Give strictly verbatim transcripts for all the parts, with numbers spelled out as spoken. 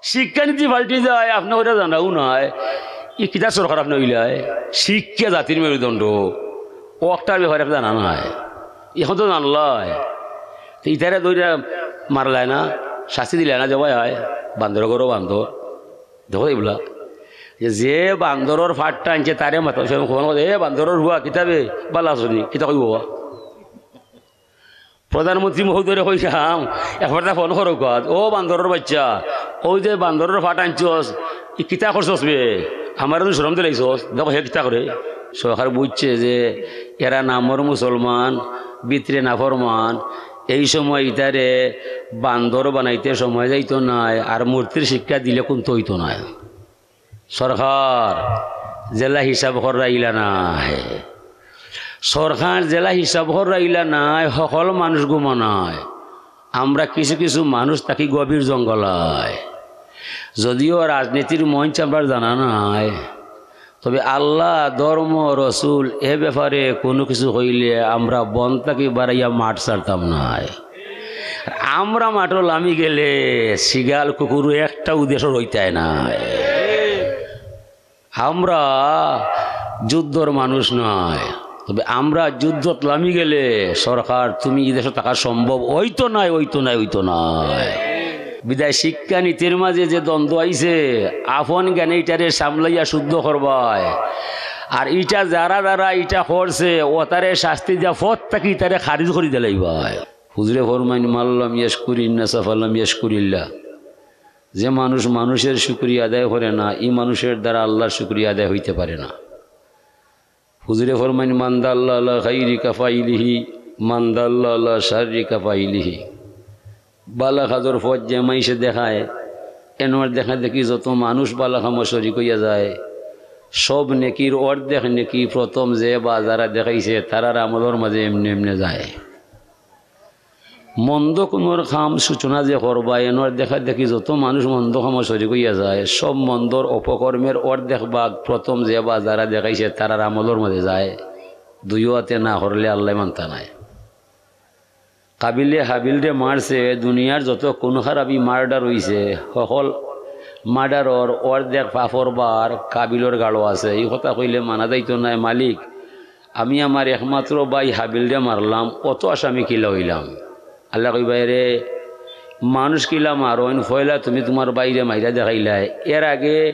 শিক্ষানীতি পাল্টি যায়, আপনে কইরা জানাও নাই। ই কিতা সরকার আপনে অইলায়? শিক্ষা জাতির মেরুদণ্ড। অটার ব্যাপারে আপনে জানা নাই। অখন তো জানলায়। তো ইতারে ধইরা মারলায় না, শাস্তি দিলায় না, যে ভাই আয়, বান্দর ঘরো বান্দর। দেখো ইবলা, যে, যে বান্দরর ফাট টানছে তারে মাতো, সে কখন কয়, "এ বান্দরর হুয়া, কিতা বে, বালা আছনি?" কিতা কইবো? প্রধানমন্ত্রী মহোদয়রে কইলাম, একবার তা ফোন করো কাজ, "ও বান্দরর বাচ্চা, ওই যে বান্দরর ফাট আনছস, ই কিতা করছস বে? আমারে তো শরম দিলাইছস, দেখো হে কিতা করে।" সরকার বুঝছে যে এরা নামর মুসলমান, ভিতরে নাফরমান। এই সময় ইতারে বান্দর বানাইতে সময় যাইতো নায়, আর মূর্তির শিক্ষা দিলে কুন্তা অইতো নায়। সরকার যেলা হিসাব কররা ইলা নায়, সরকার যেলা হিসাব কররা ইলা নায়, হকল মানুষ ঘুমো নায়। আমরা কিছু কিছু মানুষ থাকি গভীর জঙ্গলায়, যদিও রাজনীতির মঞ্চ আমরার জানা নাই, তবে আল্লাহ, ধর্ম, রসুল এ ব্যাপারে কুনু কিছু কইলে আমরা বন থাকি বারাইয়া মাঠ ছাড়তাম নায়। আমরা মাঠো লামি গেলে শিয়াল কুকুর একটা উদ্দেশ্য রইতায় নায়। আমরা যুদ্ধর মানুষ নায়, তবে আমরা যুদ্ধত লামি গেলে সরকার তুমি ই দেশো থাকা সম্ভব অইতো নায়, অইতো নায়, অইতো নায়। বিদায় শিক্ষানীতির মাঝে যে দ্বন্দ্ব আইছে, আপন জ্ঞানে ইটারে সামলাইয়া শুদ্ধ করবায়, আর ইটা যারা যারা ইটা করছে, অতারে শাস্তি দিয়া পথ থাকি ইতারে খারিজ করি দিলাইবায়। হুজুরে ফরমাইন, "মাল্লাম ইয়াশকুরিন নাসা ফালাম ইয়াশকুরিল্লাহ।" যে মানুষ মানুষের শুকরিয়া আদায় করে না, ই মানুষের দ্বারা আল্লাহর শুকরিয়া আদায় হইতে পারে না। হুজুরে ফরমাইন, "মান দাল্লা আলা খাইরি কাফাইলিহি, মান দাল্লা আলা শাররি কাফাইলিহি।" বালা কাজর পথ যে মাইনষে দেখায়, এনর দেখা দেখি যত মানুষ বালা কামো শরিক অইয়া যায়, সব নেকির অর্ধেক নেকি প্রথম যে বা যারা দেখাইছে, তারার আমলর মাঝে এমনে এমনে যায়। মন্দ কুনুর কাম সূচনা যে করবা, এনর দেখা দেখি যত মানুষ মন্দ কামো শরিক অইয়া যায়, সব মন্দর অপকর্মের অর্ধেক ভাগ প্রথম যে বা যারা দেখাইছে, তারার আমলর মাঝে যায়। দুইও আতে না করলে আল্লায় মানতা নায়। কাবিলে হাবিলরে মারছে, দুনিয়ার যত খুন খারাপি মার্ডার অইছে, হকল মার্ডারর অর্ধেক পাপর ভার কাবিলর গাড়ো আছে। ই কথা কইলে মানা যাইতো নায়, "মালিক, আমি আমার একমাত্র ভাই হাবিলরে মারলাম, অত আসামি কিলা অইলাম?" আল্লায় কইবা, "এরে, মানুষ কিলা মারইন, পয়লা তুমি তুমার ভাইরে মাইরা দেখাইলায়, এর আগে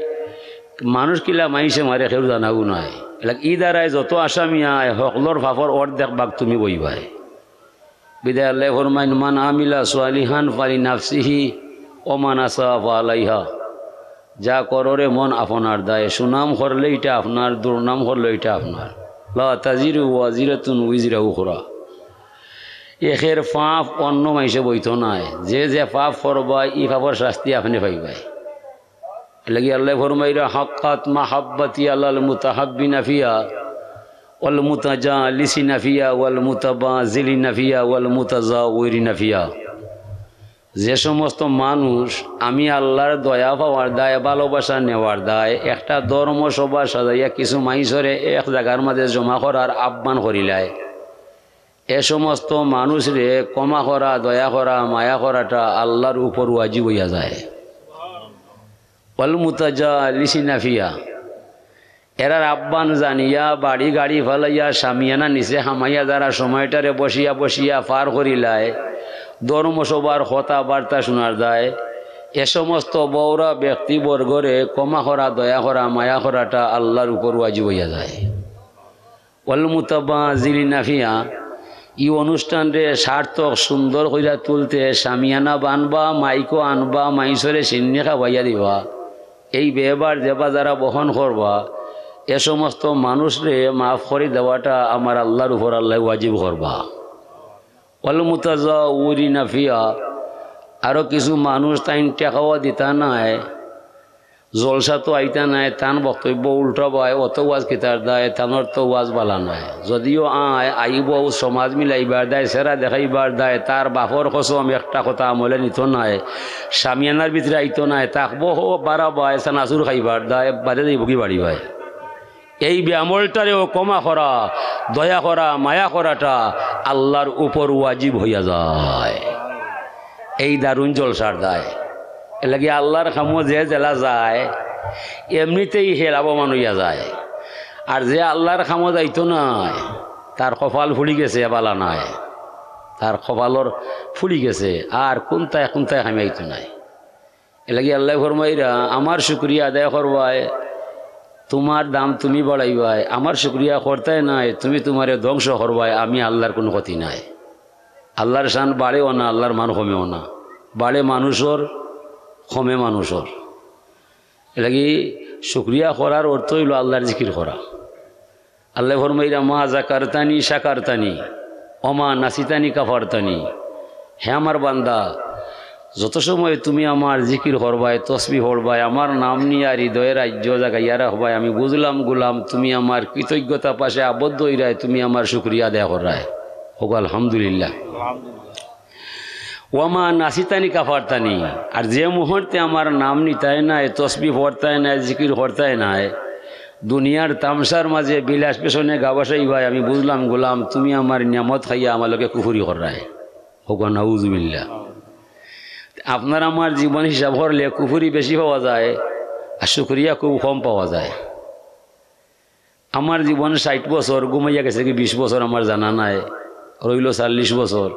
মানুষ কিলা মাইনষে মারে কেউ জানাও নায়। এলাক ই দ্বারায় যত আসামি আয়, হকলর পাপর অর্ধেক ভাগ তুমি বইবায়।" বিদায় আল্লায় ফরমাইন, "মান আমিলা সালিহান ফালি নাফসিহি, ওমান আসাআ ফাআলাইহা।" যা কররে মন আপনার দায়, সুনাম করলে ইটা আপনার, দুর্নাম করলে ইটা আপনার। লা তাজিরু ওয়াজিরাতুন উইজরা উখরা। একের পাপ অন্য মাইনষে বইতো নায়। যে যে পাপ করবায়, ই পাপর শাস্তি আপনে পাইবায়। এরলাগি আল্লায় ফরমাইরা, "হাক্কাত মাহাব্বাতি আলাল মুতাহাব্বিনা ফিয়া, ওয়াল মুতাজালিসিনা ফিয়া, ওয়াল মুতাবাজিলিনা ফিয়া, ওয়াল মুতাজাউরিনা ফিয়া।" যে সমস্ত মানুষ আমি আল্লাহর দয়া পাওয়ার দায়, ভালোবাসা নেওয়ার দায়, একটা ধর্ম সভা সাজাইয়া কিছু মাইনষরে এক জাগার মাঝে জমা করার আহ্বান করিলায়, এ সমস্ত মানুষরে ক্ষমা করা, দয়া করা, মায়া করাটা আল্লাহর উপর ওয়াজিব অইয়া যায়। ওয়াল মুতাজালিসিনা ফিয়া, এরার আহ্বান জানিয়া বাড়ি গাড়ি ফালাইয়া সামিয়ানা নিচে হামাইয়া যারা সময়টারে বসিয়া বসিয়া পার করিলায়, ধর্মসভার কথাবার্তা শুনার দায়, এ সমস্ত বউরা ব্যক্তিবর্গরে ক্ষমা করা, দয়া করা, মায়া করাটা আল্লাহর উপর ওয়াজিব অইয়া যায়। ওয়াল মুতাবাজিলিনা ফিয়া, ই অনুষ্ঠানরে সার্থক সুন্দর কইরা তুলতে সামিয়ানা বানবা, মাইকও আনবা, মাইনষরে শিন্নি খাওয়াইয়া দিবা। এই ব্যয়ভার যেবা যারা বহন করবা, এ সমস্ত মানুষরে মাফ করি দেওয়াটা আমার আল্লাহর উপর আল্লায় ওয়াজিব করবা। ওয়াল মুতাজাউরিনা ফিয়া, আরো কিছু মানুষ তাইন টেকাও দিতা নায়, জলসাত আইতা নায়, তান বক্তব্য উল্টা বায়, অত ওয়াজ কিতার দায়, তানর তো ওয়াজ বালা নায়। যদিও আয়, আইবো সমাজ মিলাইবার দায়, চেহারা দেখাইবার দায়, তার বাপর কসম একটা কথা আমলে নিতো নায়, সামিয়ানার ভিতরে আইতো নায়, থাকবো হো বারা বায়, চানাচুর খাইবার দায়, বাদে যাইবো কি বাড়ি বায়। এই বেআমলটারেও ক্ষমা করা, দয়া করা, মায়া করাটা আল্লাহর উপর ওয়াজিব হইয়া যায়। এই দারুণ জলসার দায়। এরলাগি আল্লার কামো যে যেলা যায়, এমনিতেই হে লাভবান অইয়া যায়। আর যে আল্লার কামো যাইতো নায়, তার কপাল ফুড়ি গেছে, বালা নায়, তার কপালর ফুড়ি গেছে, আর কুন্তায় কুন্তায় কামাইতো নায়। এরলাগি আল্লায় ফরমাইরা, আমার শুকরিয়া আদায় করবায়, তুমার দাম তুমি বাড়াইবায়, আমার শুকরিয়া করতায় নায়, তুমি তুমারে ধ্বংস করবায়, আমি আল্লার কুনু ক্ষতি নাই। আল্লার শান বাড়েও না, আল্লার মান কমেও না, বাড়ে মানুষর, কমে মানুষর। এরলাগি শুকরিয়া করার অর্থ অইলো আল্লার জিকির করা। আল্লায় ফরমাইরা, মা জাকারতানি শাকারতানি, ওমা নাসিতানি কাফারতানি। হে আমার বান্দা, যত সময় তুমি আমার জিকির করবায়, তসবি পড়বায়, আমার নাম নিয়া হৃদয়ে রাজ্য জাগাইয়া রাখবায়, আমি বুঝলাম গোলাম, তুমি আমার কৃতজ্ঞতা পাশে আবদ্ধ অইরায়, তুমি আমার শুকরিয়া আদায় কররায়। হোক আলহামদুলিল্লাহ। ওয়ামা নাসিতানি কাফারতানি। আর যে মুহূর্তে আমার নাম নিতায় নায়, তসবি পড়তায় নায়, জিকির করতায় নায়, দুনিয়ার তামশার মাঝে বিলাস পেশনে গা ভাসাইবায়, আমি বুঝলাম গোলাম, তুমি আমার নিয়ামত খাইয়া আমার লগে কুফুরি কররায়। হোক নাউজুবিল্লাহ। আপনার আমার জীবন হিসাব করলে কুফুরি বেশি পাওয়া যায়, আর শুকরিয়া খুব কম পাওয়া যায়। আমার জীবন ষাইট বছর, ঘুমাইয়া গেছে কি বিশ বছর আমার জানা নাই, রইলো চল্লিশ বছর।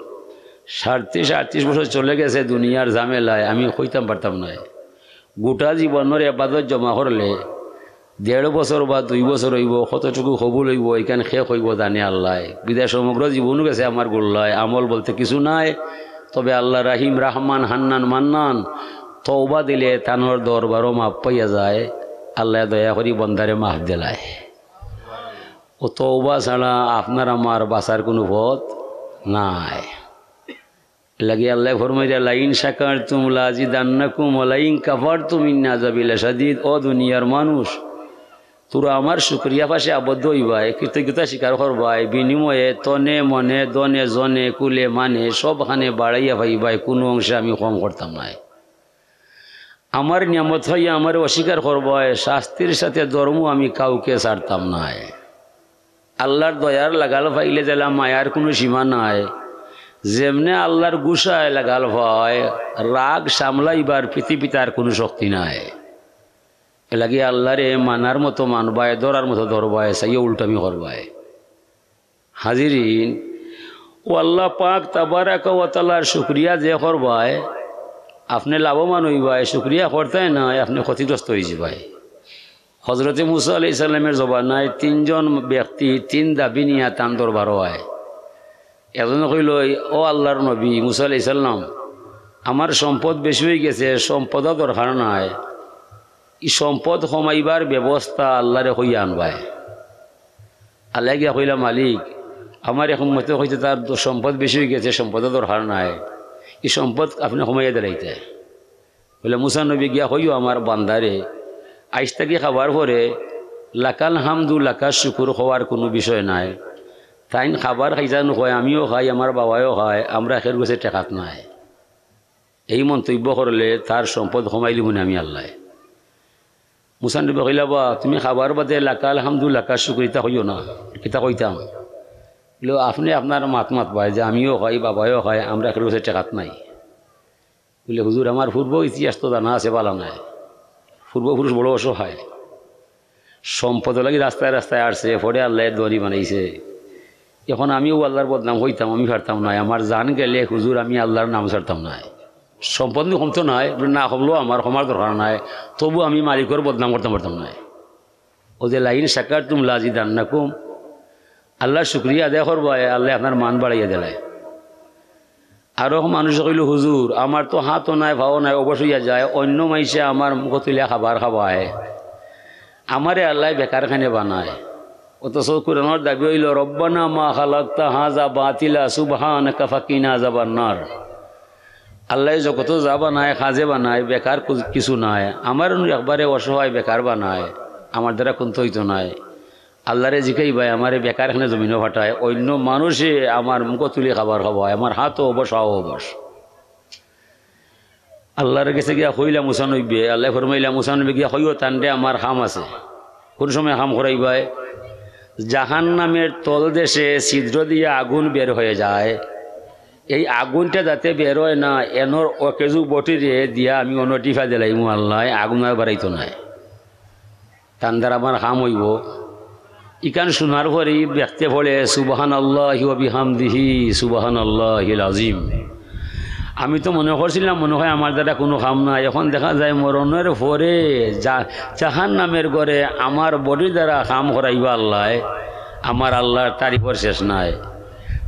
সাঁইত্রিশ আটত্রিশ বছর চলে গেছে দুনিয়ার ঝামেলায়, আমি কইতাম পারতাম নায়। গোটা জীবনর এবাদত জমা করলে দেড় বছর বা দুই বছর অইবো, কতটুকু কবুল অইবো, ইখান কে কইবো জানে আল্লায়। বিদায় সমগ্র জীবনও গেছে আমার গুল্লায়, আমল বলতে কিছু নাই। তবে আল্লা রহিম, রহমান, হান্নান, মান্নান, তওবা দিলে তানর দরবারও মাফ পাইয়া যায়। আল্লায় দয়া করি বন্দারে মাফ দিলায়। ও তওবা ছাড়া আপনার আমার বাঁচার কুনু পথ নাই। এরলাগি আল্লায় ফরমাইরা, লাইন শাকারতুম লাজিদান্নাকুম ওয়া লাইন কাফারতুম ইন্না আযাবি লাশাদীদ। ও দুনিয়ার মানুষ, তোরা আমার শুকরিয়া পাশে আবদ্ধ অইবায়, কৃতজ্ঞতা স্বীকার করবায়, বিনিময়ে তনে মনে ধনে জনে কুলে মানে সবখানে বাড়াইয়া পাইবায়, কুনু অংশে আমি কম করতাম নায়। আমার নিয়ামত পাইয়া আমারে অস্বীকার করবায়, শাস্তির সাথে ধর্ম আমি কাউকে ছাড়তাম নায়। আল্লার দয়ার লাগাল পাইলে যেলা মায়ার কুনু সীমা নাই, যেমনে আল্লার গুসায় লাগাল পায়, রাগ সামলাইবার পৃথিবীত আর কুনু শক্তি নাই। এরলাগি আল্লারে মানার মতো মানবায়, ধরার মতো ধরবায়, চাইও উল্টামি করবায়। হাজিরিন, ও আল্লা পাক তাবারাকা ওয়া তাআলার শুকরিয়া যে করবায়, আপনে লাভবান অইবায়, শুকরিয়া করতায় নায়, আপনে ক্ষতিগ্রস্ত অইযিবায়। হজরতে মুসা আলাইহিস সালামের জমানায় তিনজন ব্যক্তি তিন দাবি নিয়া তান দরবারো আয়। একজনে কইলো, "ও আল্লার নবী মুসা আলাইহিস সালাম, আমার সম্পদ বেশি অইগেছে, সম্পদও দরকার নাই, ই সম্পদ কমাইবার ব্যবস্থা আল্লারে কইয়া আনবায়।" আল্লায় গিয়া কইলা, "মালিক, আমার এক উম্মতে কইছে তার দ-, সম্পদ বেশি অইগেছে, সম্পদও দরকার নাই, ই সম্পদ আপনে কমাইয়া দিলাইতা।" বলে, "মুসা নবী গিয়া কইও আমার বান্দারে, আইজ থাকি খাবার পরে লাকাল হামদু লাকাল শুকুর কওয়ার কুনু বিষয় নাই। তাইন খাবার খাইতা নু কয়, আমিও খাই, আমার বাবায়ও খায়, আমরা একের গেছে ঠেকাত নাই।" এই মন্তব্য করলে তার সম্পদ কমাইলিমুনে আমি আল্লায়। মুসা নবী কইলা, "বা, তুমি খাবার বাদে লাকাল হামদু লাকাল শুকুর ইতা কইও না, কিতা কইতাম?" বলে, "আপনে আপনার মাত মাতবায় যে আমিও খাই, বাবায়ও খায়, আমরা একের গেছে ঠেকাত নাই।" বলে, "হুজুর, আমার পূর্ব ইতিহাস তো জানা আছে, বালা নাই। পূর্বপুরুষ বড় অসহায়, সম্পদর লাগি রাস্তায় রাস্তায় আটছে, পরে আল্লায় ধনী বানাইছে। এখন আমিও আল্লার বদনাম কইতাম, আমি পারতাম নায়। আমার জান গেলে হুজুর আমি আল্লার নাম ছাড়তাম নায়। সম্পদ নি কমতো নায়, বলে, না কমলেও আমার কমার দরকার নাই, তবু আমি মালিকর বদনাম করতাম পারতাম নায়।" ও যে লাইন শাকারতুম লাজিদান্নাকুম, আল্লার শুকরিয়া আদায় করবায়, আল্লায় আপনার মান বাড়াইয়া দিলায়। আরো মানুষে কইলো, "হুজুর, আমার তো হাতও নাই, পাও নাই, অবশ অইয়া যায়, অইন্য মাইনষে আমার মুখো তুলিয়া খাবার খাবায়, আমারে আল্লায় বেকার কেনে বানায়।" অথচ কুরআনর দাবি অইলো, "রব্বানা মা খালাকতা হাযা বাতিলা সুবহানাকা ফাকিনা আযাবান্নার।" আল্লায় জগতো যা বানায়, কাজে বানায়, বেকার কু-, কিছু নাই। আমারে নু একবারে অসহায় বেকার বানায়, আমার দ্বারা কুন্তা অইতো নায়। আল্লারে জিকাইবায়, আমারে বেকার কেনে জমিনো পাঠায়, অইন্য মানষে আমার মুখো তুলি খাবার খাবায়, আমার হাতও অবশ, পাও অবশ। আল্লার গেছে গিয়া কইলা মুসা নবীয়ে, আল্লায় ফরমাইলা, "মুসা নবী গিয়া কইও তানরে আমার কাম আছে।" কুন সময় কাম করাইবায়? জাহান্নামের তলদেশে ছিদ্র দিয়া আগুন বের হয়ে যায়, এই আগুনটা যাতে বের অয় না, এনর অকেজু বটিরে দিয়া আমি অনো টিফা দিলাইমু আল্লায়, আগুন আর বাড়াইতো নায়। তান দ্বারা আমার কাম অইবো। ইখান হুনার পরেউ ব্যক্তে পড়ে, "সুবহানাল্লাহি ওয়া বিহামদিহি, সুবহানাল্লাহিল আজিম।" আমি তো মনো করছিলাম, মনো অয় আমার দ্বারা কুনু কাম নাই। অখন দেখা যায় মরণর পরে জা-, জাহান্নামর ঘরে আমার বটির দ্বারা কাম করাইবা আল্লায়, আমার আল্লার তারিফর শেষ নাই।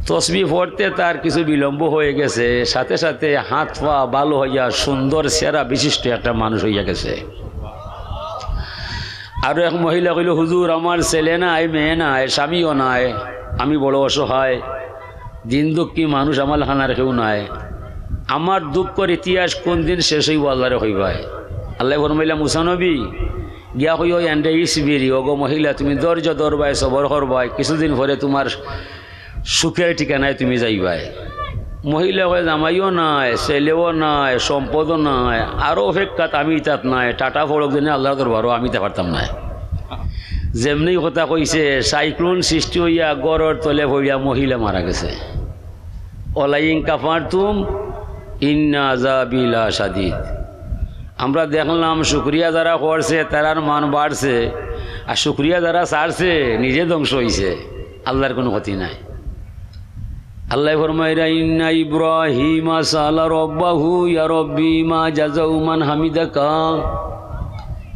তসবি পড়তে তার কিছু বিলম্ব অইগেছে, সাথে সাথে হাত পা ভালা অইয়া সুন্দর চেহারা বিশিষ্ট একটা মানুষ অইয়া গেছে। আরো এক মহিলা কইল, "হুজুর, আমার ছেলে নাই, মেয়ে নাই, স্বামীও নাই, আমি বড় অসহায়, দিন দুঃখী মানুষ, আমার লাখান আর কেউ নাই। আমার দুঃখর ইতিহাস কুন দিন শেষ অইবো, আল্লারে কইবায়।" আল্লায় ফরমাইলা, "মুসা নবী, গিয়া কইও এনরে, ইসবিরি, ওগো মহিলা, তুমি ধৈর্য ধরবায়, সবর করবায়, কিছুদিন পরে তুমার সুখর ঠিকানায় তুমি যাইবায়।" মহিলা কয়, "জামাইও নাই, ছেলেও নাই, সম্পদও নাই, আরো অপেক্ষাত আমি ইতাত নাই, টাটা পড়ক দিনে আল্লার দরবারো আমি ইতা পারতাম নায়।" যেমনেউ কথা কইছে, সাইক্লোন সৃষ্টি অইয়া ঘরর তলে পড়িয়া মহিলা মারা গেছে। "ওয়ালাইন কাফারতুম ইন্না আযাবি লাশাদীদ।" আমরা দেখলাম, শুকরিয়া যারা করছে, তারার মান বাড়ছে, আর শুকরিয়া যারা ছাড়ছে, নিজে ধ্বংস অইছে, আল্লার কুনু ক্ষতি নাই। আল্লায় ফরমাইরা, "ইন্না ইব্রাহিমা সাআলা রাব্বাহু, ইয়া রাব্বি মা জাযাউ মান হামিদাকা।"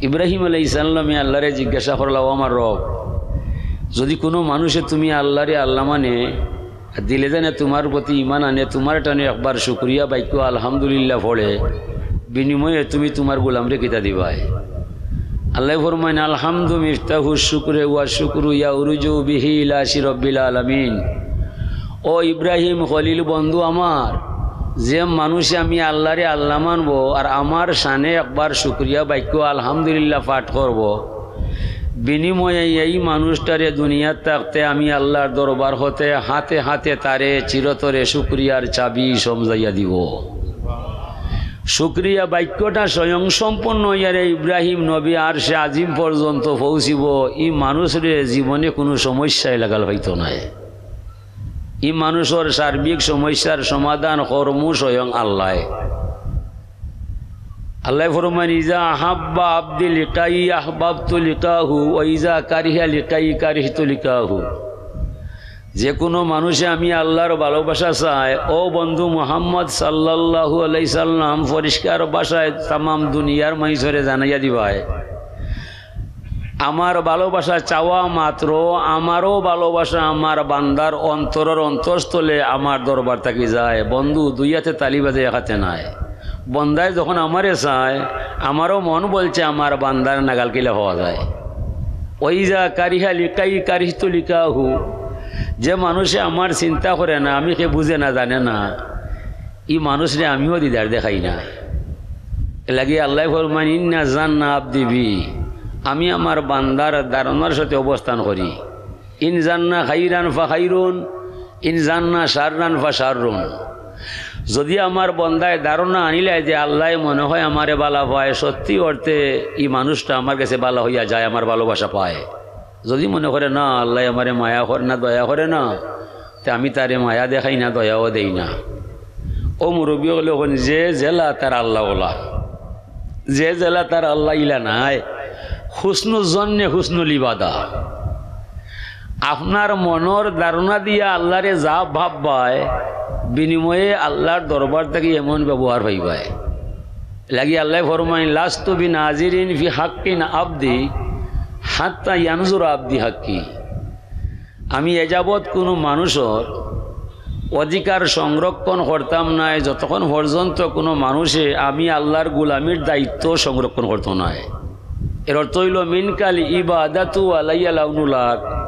ইব্রাহিম আলাইহিস সালামে আল্লারে জিজ্ঞাসা করলা, "ও আমার রব, যুদি কুনু মানুষে তুমি আল্লারে আল্লা মানে, আর দিলে জানে তুমার প্রতি ইমান আনে, তুমার টানে একবার শুকরিয়া বাক্য আলহামদুলিল্লাহ পড়ে, বিনিময়ে তুমি তুমার গোলামরে কিতা দিবায়?" আল্লায় ফরমাইন, "আলহামদু মিফতাহু শুকরে ওয়া শুকরু ইয়াউরুজু বিহি ইলা আরশি রব্বিল আলামিন।" ও ইব্রাহিম খলিল বন্ধু আমার, যে মানুষে আমি আল্লারে আল্লা মানবো আর আমার শানে একবার শুকরিয়া বাক্য আলহামদুলিল্লাহ পাঠ করবো, বিনিময়ে এই মানুষটারে দুনিয়াত থাকতে আমি আল্লার দরবার হতে হাতে হাতে তারে চিরতরে শুকরিয়ার চাবি সমজাইয়া দিবো। শুকরিয়া বাক্যটা স্বয়ং সম্পন্ন অইয়ারে ইব্রাহিম নবী আরশে আজিম পর্যন্ত পৌঁছিবো। ই মানুষরে জীবনে কুনু সমস্যায় লাগাল পাইতো নায়। ই মানুষর সার্বিক সমস্যার সমাধান করমু স্বয়ং আল্লায়। আল্লায় ফরমাইন, "ইজা আহাব্বা আব্দি লিকাই আহবাবতু লিকাহু, ওয়া ইজা কারিহা লিকাই কারিহতু লিকাহু।" যে কুনু মানুষে আমি আল্লার ভালোবাসা চায়, ও বন্ধু মুহাম্মদ সাল্লাল্লাহু আলাইহি সাল্লাম, পরিষ্কার ভাষায় তামাম দুনিয়ার মাইনষরে জানাইয়া দিবায়, আমার ভালোবাসা চাওয়া মাত্র আমারও ভালোবাসা আমার বান্দার অন্তরর অন্তঃস্থলে আমার দরবার থাকি যায়। বন্ধু, দুই হাতে তালি বাজে, এক হাতে নায়। বন্দায় যখন আমারে চায়, আমারও মন বলছে আমার বান্দার নাগাল কিলা পাওয়া যায়। ওয়াইজা কারিহা লিকাই কারিহতু লিকাহু, যে মানুষে আমার চিন্তা করে না, আমি কে বুঝে না, জানে না, ই মানুষরে আমিও দিদার দেখাই না। এর লাগি আল্লায় ফরমাইন, "ইন্না জান্না আব্দি বি", আমি আমার বান্দার ধারণার সাথে অবস্থান করি। "ইন জান্না খাইরান ফা খাইরুন, ইন জান্না শাররান ফা শাররুন।" যুদি আমার বন্দায় ধারণা আনিলায় যে আল্লায় মনে অয় আমারে বালা পায়, সত্যি অর্থে ই মানুষটা আমার গেছে বালা অইয়া যায়, আমার ভালোবাসা পায়। যুদি মনে করে না, আল্লায় আমারে মায়া করে না, দয়া করে না, তে আমি তারে মায়া দেখাই না, দয়াও দেই না। ও মুরব্বি অকলে কইন, "যে যেলা তার আল্লা অলা, যে যেলা তার আল্লা ইলা নায়।" হুসনু জন্নে হুসনুল ইবাদা। আপনার মনর ধারণা দিয়া আল্লারে যা ভাববায়, বিনিময়ে আল্লার দরবার থাকি এমন ব্যবহার পাইবায়। লাগি আল্লায় ফরমাইন, "লাস্তু বিনাজিরিন ফি হাক্কিন আব্দি হাত্তা ইয়ানজুরা আব্দি হাক্কি।" আমি এযাবৎ কুনু মানুষর অধিকার সংরক্ষণ করতাম নায়, যতক্ষণ পর্যন্ত কুনু মানুষে আমি আল্লার গোলামির দায়িত্ব সংরক্ষণ করতো নায়। এর অর্থ অইলো, "মিনকাল ইবাদাতু আলাইয়া লাউনুল হক।"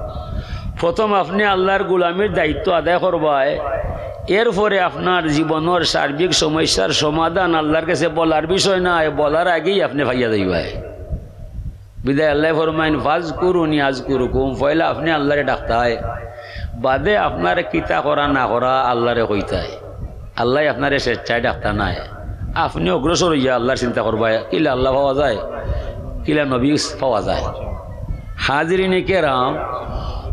প্রথম আপনে আল্লার গোলামির দায়িত্ব আদায় করবায়, এরপরে আপনার জীবনর সার্বিক সমস্যার সমাধান আল্লার গেছে বলার বিষয় নায়, বলার আগেউ আপনে পাইয়া যাইবায়। বিদায় আল্লায় ফরমাইন, "ফাজকুরুনি আজকুরুকুম", পয়লা আপনে আল্লারে ডাকতায়, বাদে আপনার কিতা করা না করা আল্লারে কইতায়। আল্লায় আপনারে স্বেচ্ছায় ডাকতা নায়, আপনে অগ্রসর অইয়া আল্লার চিন্তা করবায়, কিলা আল্লা পাওয়া যায়, কিলা নবী পাওয়া যায়। হাজিরিনে কেরাম,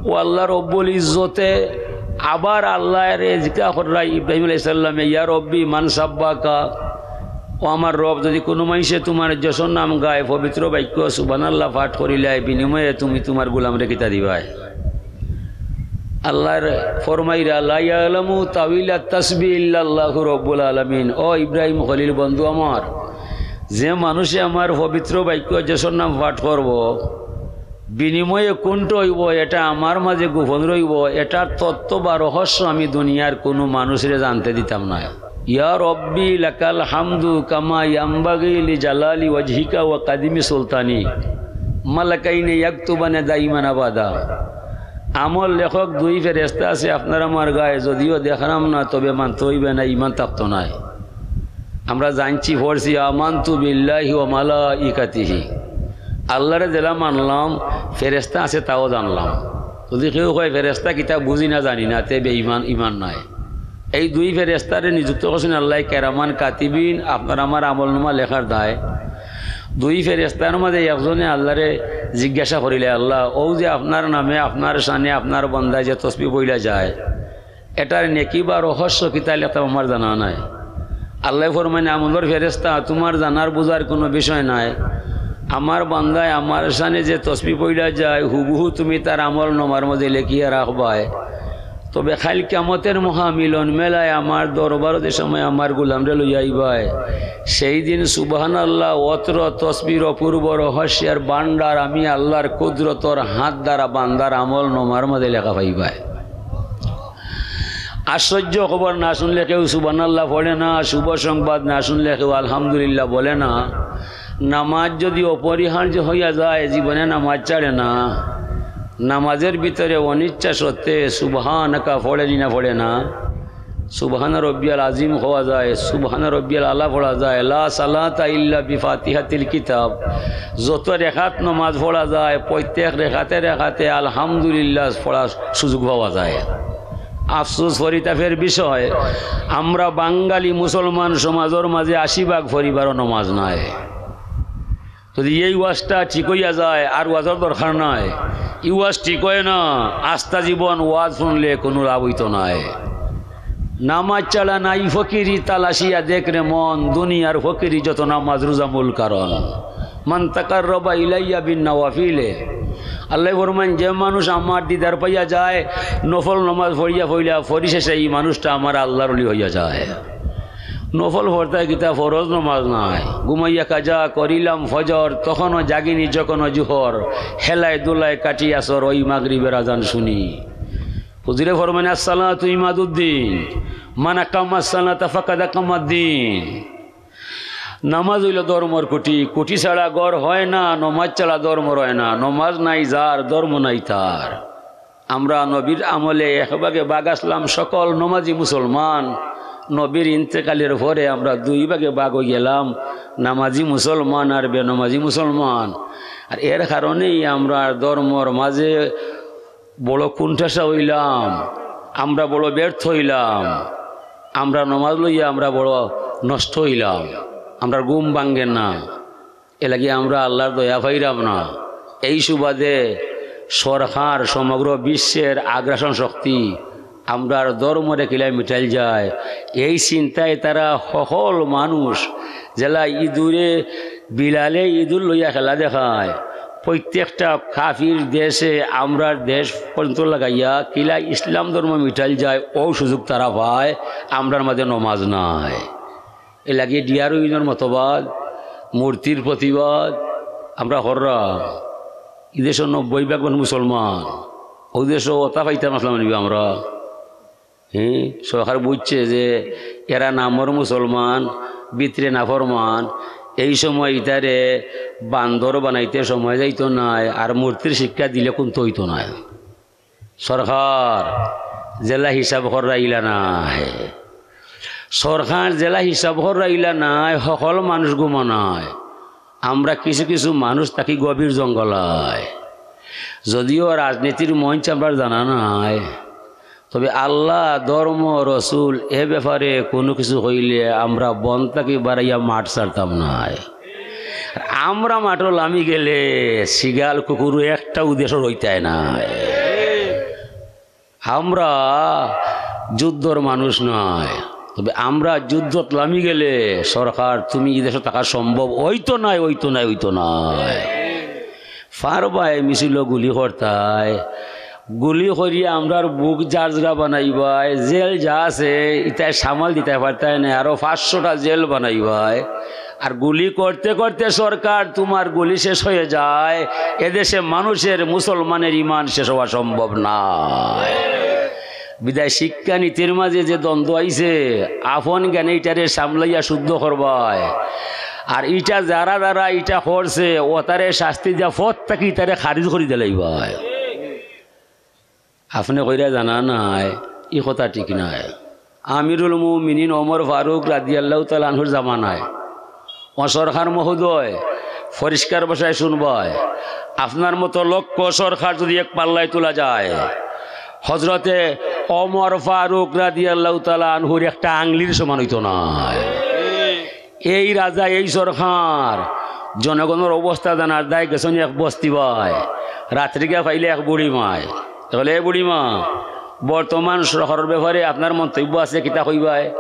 ও আল্লা রব্বুল ইজ্জতে আবার আল্লাহরে জিজ্ঞাসা কররা ইব্রাহিম আলাইহিস সালামে, "ইয়া রব্বি মান সাব্বাকা, ও আমার রব, যদি কুনু মানষে তুমার যশর নাম গায়, পবিত্র বাক্য সুবহানাল্লাহ পাঠ করিলায়, বিনিময়ে তুমি তুমার গোলামরে কিতা দিবায়?" আল্লাহর ফরমাইরা, "লা ইয়ালামু তাউইলা তাসবিহ ইল্লাল্লাহু রব্বুল আলামিন।" ও ইব্রাহিম খলিল বন্ধু আমার, যে মানষে আমার পবিত্র বাক্য যশর নাম পাঠ করবো, বিনিময়ে কুনটা অইবো, এটা আমার মাজে গোপন রইবো, এটার তত্ত্ব বা রহস্য আমি দুনিয়ার কুনু মানষরে জানতে দিতাম নায়। ইয়া রব্বি লাকাল হামদু কামা ইয়ামবাগি লি জালালি ওয়াজহিকা ওয়া কাদিমি সুলতানি মালাকাইনে ইয়াকতুবানে দাইমান আবাদা। আমল লেখক দুই ফেরেশতা আছে আপনার আমার গায়ে, যদিও দেখরাম না, তবে মানতে অইবে না, ইমান থাকতো নায়। আমরা জানছি, পড়ছি, "আমানতু বিল্লাহি ওয়া মালাইকাতিহি।" আল্লাহরে যেলা মানলাম, ফেরেশতা আছে তাও জানলাম। যদি কেউ কয়, "ফেরেশতা কিতা বুঝি না, জানি না", তে বেঈমান, ইমান নাই। এই দুই ফেরেশতারে নিযুক্ত করছেন আল্লাহ, কেরামান কাতিবিন, আপনার আমার আমল নামা লেখার দায়। দুই ফেরেশতার মাজে একজনে আল্লাহরে জিজ্ঞাসা করিলে, "আল্লাহ, ও যে আপনার নামে, আপনার শানে, আপনার বন্দায় যে তসবি বইলা যায়, এটার নেকি বা রহস্য কিতা লেখতাম আমার জানা নাই।" আল্লাহ ফরমাইন, "আমলর ফেরেশতা, তুমার জানার বুঝার কুনু বিষয় নাই। আমার বান্দায় আমার শানে যে তসবি পইলা যায়, হুবহু তুমি তার আমল নামার মাজে লেখিয়া রাখবায়। তবে কাইল কিয়ামতর মহামিলন মেলায় আমার দরবারো যে সময় আমার গোলামরে লইয়া আইবায়, সেই দিন সুবহানাল্লাহ অত্র তসবির অপূর্ব রহস্যের ভান্ডার আমি আল্লাহর কুদরতর হাত দ্বারা বান্দার আমল নামার মাজে লেখা পাইবায়।" আশ্চর্য খবর না শুনলে কেউ সুবহানাল্লাহ পড়ে না, শুভ সংবাদ না শুনলে কেউ আলহামদুলিল্লাহ বলে না। নামাজ যদি অপরিহার্য হইয়া যায়, জীবনে নামাজ ছাড়ে না। নামাজের ভিতরে অনিচ্ছা সত্ত্বে সুবহানাকা পড়ে নি না, পড়ে না। সুবহানা রব্বিয়াল আজিম কওয়া যায়, সুবহানা রব্বিয়াল আলা পড়া যায়, লা সালাতা ইল্লা বিফাতিহাতিল কিতাব। যত রেখাত নামাজ পড়া যায়, প্রত্যেক রেখাতে রেখাতে আলহামদুলিল্লাহ পড়ার সুযোগ পাওয়া যায়। আফসোস পরিতাপের বিষয়, আমরা বাঙালি মুসলমান সমাজর মাজে আশি ভাগ পরিবারও নামাজ নাই। যদি এই ওয়াজটা ঠিক হইয়া যায়, আর ওয়াজর দরকার নাই। এই ওয়াজ ঠিক হয় না, আস্তা জীবন ওয়াজ শুনলে কুনু লাভ হইতো নায়। নামাজ ছাড়া নাই ফকিরি, তালাশিয়া দেখ রে মন, দুনিয়ার ফকিরি যত নামাজ রোজা মূল কারণ। মান তাকাররাবা ইলাইয়া বিন নাওয়াফিলে। আল্লাহ ফরমাইন, যে মানুষ আমার দিদার পাইয়া যায়, নফল নামাজ পড়িয়া পড়িয়া পরিশেষে এই মানুষটা আমার আল্লাহর ওলি হইয়া যায়। নফল পড়তায় কিতা, ফরজ নামাজ নাই। ঘুমাইয়া কাজা করিলাম ফজর, তখনও জাগিনি যখনও জুহর, হেলায় দুলায় কাটি আসর, ওই মাগরিবের আজান শুনি। হুজুরে ফরমাইন, আসসালাতু ইমাদুদ্দিন, মান আকামাস সালাতা ফাকাদ আকামাদ্দিন। নামাজ অইলো ধর্মর খুঁটি, খুঁটি ছাড়া ঘর হয় না, নমাজ ছাড়া ধর্ম রয় না, নমাজ নাই যার, ধর্ম নাই তার। আমরা নবীর আমলে এক ভাগে ভাগ আসলাম সকল নমাজি মুসলমান, নবীর ইন্তেকালের পরে আমরা দুই ভাগে ভাগ অই গেলাম, নামাজি মুসলমান আর বেনমাজি মুসলমান। আর এর কারণেই আমরা ধর্মর মাজে বড় কুণ্ঠাসা অইলাম, আমরা বড় ব্যর্থ অইলাম, আমরা নমাজ লইয়া আমরা বড় নষ্ট অইলাম, আমরার ঘুম ভাঙ্গে না, এরলাগি আমরা আল্লাহর দয়া পাইরাম না। এই সুবাদে সরকার, সমগ্র বিশ্বের আগ্রাসন শক্তি আমরার ধর্মরে কিলা মিটাইল যায়, এই চিন্তায় তারা সকল মানুষ যেলা ইঁদুরে, বিলালে ইঁদুর লইয়া খেলা দেখায়, প্রত্যেকটা কাফির দেশে আমরার দেশ পর্যন্ত লাগাইয়া কিলা ইসলাম ধর্ম মিটাইল যায়, অউ সুযোগ তারা পায়, আমরার মাজে নমাজ নাই। এরলাগি ডিআরইউর মতবাদ, মূর্তির প্রতিবাদ আমরা কররাম। ই দেশো নব্বই ভাগ মানুষ মুসলমান, অউ দেশো অতা পাইতাম আছলাম নি বা আমরা। হ্যাঁ, সরকার বুঝছে যে এরা নামর মুসলমান, ভিতরে নাফরমান, এই সময় ইতারে বান্দর বানাইতে সময় যাইতো নায়, আর মূর্তির শিক্ষা দিলে কুন্তা অইতো নায়। সরকার যেলা হিসাব কররা ইলা নায়, সরকার যেলা হিসাব কররা ইলা নায়, সকল মানুষ ঘুমো নায়। আমরা কিছু কিছু মানুষ থাকি গভীর জঙ্গলায়, যদিও রাজনীতির মঞ্চ আমরার জানা নাই, তবে আল্লাহ, ধর্ম, রসুল এ ব্যাপারে কুনু কিছু কইলে আমরা বন থাকি বারাইয়া মাঠ ছাড়তাম নায়। আমরা মাঠো লামি গেলে শিয়াল কুকুর একটাও দেশো রইতায় নায়। আমরা যুদ্ধর মানুষ নায়, তবে আমরা যুদ্ধত লামি গেলে সরকার তুমি ই দেশো থাকা সম্ভব অইতো নায়, অইতো নায়, অইতো নায়। পারবায় মিছিলো গুলি করতায়, গুলি করিয়া আমরার বুক জারজরা বানাইবায়, জেল যা আছে ইতায় সামাল দিতায় পারতায় নায়, আরো পাঁচশোটা জেল বানাইবায়। আর গুলি করতে করতে সরকার তুমার গুলি শেষ অইয়া যায়, এদেশে মানুষের, মুসলমানের ইমান শেষ অওয়া সম্ভব নায়। বিদায় শিক্ষা নীতির মাঝে যে দ্বন্দ্ব আইছে, আপন জ্ঞানে ইটারে সামলাইয়া শুদ্ধ করবায়, আর ইটা যারা যারা ইটা করছে, অতারে শাস্তি দিয়া পথ থাকি ইতারে খারিজ করি দিলাইবায়। আপনে কইরা জানা নায়, ই কথা ঠিক নায়। আমিরুল মুমিনিন ওমর ফারুক রাদিয়াল্লাহু তাআলা আনহুর জামানায়, ও সরকার মহোদয়, পরিষ্কার ভাষায় শুনবায়, আপনার মতো লক্ষ সরকার যদি এক পাল্লায় তোলা যায়, হজরতে ওমর ফারুক রাদিয়াল্লাহু তাআলা আনহুর একটা আংলির সমান অইতো নায়। এই রাজা, এই সরকার, জনগণর অবস্থা জানার দায় গেছইন এক বস্তি বায়, রাত্রিকা পাইলে এক বুড়ি মায়। তাহলে, "এ বুড়ি মা, বর্তমান সরকারর ব্যাপারে আপনার মন্তব্য আছে, কিতা কইবায়?"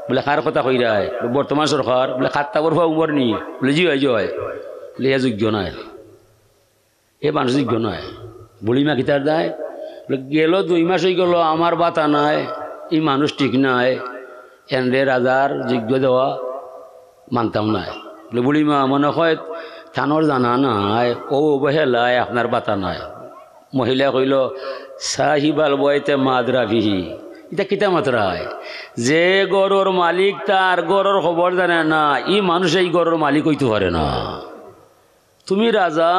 বলে, "কার কথা কইরায়?" বলে, "বর্তমান সরকার।" বলে, "খাত্তা বরফা উমর নি?" বলে, "জি অয়, জি অয়।" বলে, "এ যোগ্য নায়, এ মানুষ যোগ্য নায়।" বুড়ি মা কিতার দায়? বলে, "গেল দুই মাস অইগেল আমার বাতা নাই, ই মানুষ ঠিক নায়, এনরে রাজার যোগ্য দেওয়া মানতাম নায়।" বলে, "বুড়ি মা, মনে হয় তানর জানা নাই, ও অবহেলায় আপনার বাতা নাই।" মহিলা কইল, "সাহিবাল বয়তে মাদরা ফিহি।" ইটা কিতা মাতরায়? যে ঘরর মালিক তার ঘরর খবর জানে না, ই মানুষ ই ঘরর মালিক অইতো পারে না। তুমি রাজা,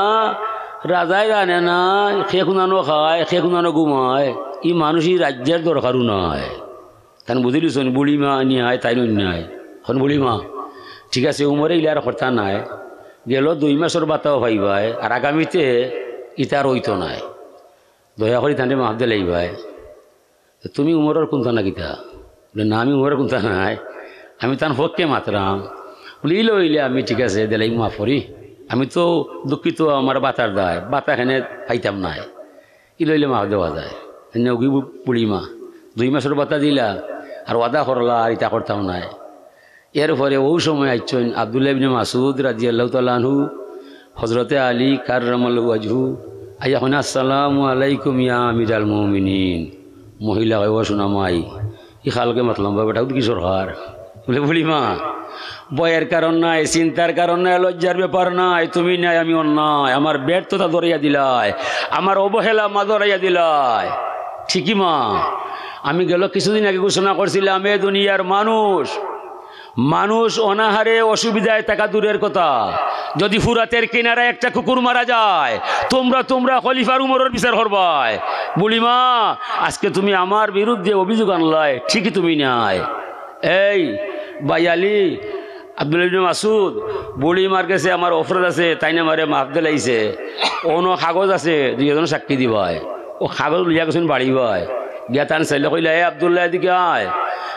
রাজায় জানে না কে কুনানো খায়, কে কুনানো ঘুমায়, ই মানুষ ই রাজ্যর দরকারও নায়। তান বুঝিলিছইন, বুড়ি মা নিয়ায়, তাইন অন্যায়। অখন বুড়ি মা, ঠিক আছে, উমরে ইলা আর করতা নায়, গেল দুই মাসর বাতাও পাইবায়, আর আগামীতে ইতা আর অইতো নায়। দয়া করি তানরে মাফ দিলাইবায়। "তুমি উমরর কুন্তা না কিতা?" বলে, "না, আমি উমরর কুন্তা নায়, আমি তান পক্ষে মাতরাম।" বলে, "ইলা অইলে আমি ঠিক আছে, দিলাইমু মাফ করি, আমি তো দুঃখিত, আমার বাতার দায়, বাতা এখানে পাইতাম নায়, ইলা অইলে মাফ দেওয়া যায়।" এনে ওগি বু-, বুড়ি মা দুই মাসর বাতা দিলা, আর ওয়াদা করলা, আর ইতা করতাম নায়। এরপরে অউ সময় আইছইন আব্দুল্লাহ ইবনে মাসউদ রাদিয়াল্লাহু তাআলা আনহু, হযরতে আলী কাররামাল্লাহু ওয়াজহু, আইয়া কইন, "আসসালামু আলাইকুম ইয়া আমিরাল মুমিনিন।" মহিলা কয়, "ও সোনা মাই, ই খালকে মাতলাম বা বেটা, অউ দেখি সরকার।" বলে, "বুড়ি মা, ভয়ের কারণ নাই, চিন্তার কারণ নাই, লজ্জার ব্যাপার নাই, তুমি নাই, আমি অন্যায়, আমার ব্যর্থতা ধরাইয়া দিলায়, আমার অবহেলা মা ধরাইয়া দিলায়। ঠিকই মা, আমি গেল কিছুদিন আগে ঘোষণা করছিলাম, এ দুনিয়ার মানুষ, মানুষ অনাহারে অসুবিধায় থাকা দূরের কথা, যদি ফুরাতের কিনারায় একটা কুকুর মারা যায়, তোমরা, তোমরা খলিফার উমরর বিচার করবায়। বুড়ি মা, আজকে তুমি আমার বিরুদ্ধে অভিযোগ আনলায়, ঠিকই তুমি নাই।" এই ভাই আলী, আব্দুল্লাহ ইবনে মাসউদ, বুড়ি মার গেছে আমার অপরাধ আছে, তাইন আমারে মাফ দিলাইছে। অনো কাগজ আছে, দুইজন সাক্ষী দিবায়। অউ কাগজ লইয়া গেছইন বাড়িবায়। গিয়া তান ছেলে কইলা, "এ আব্দুল্লাহ, এদিকে আয়।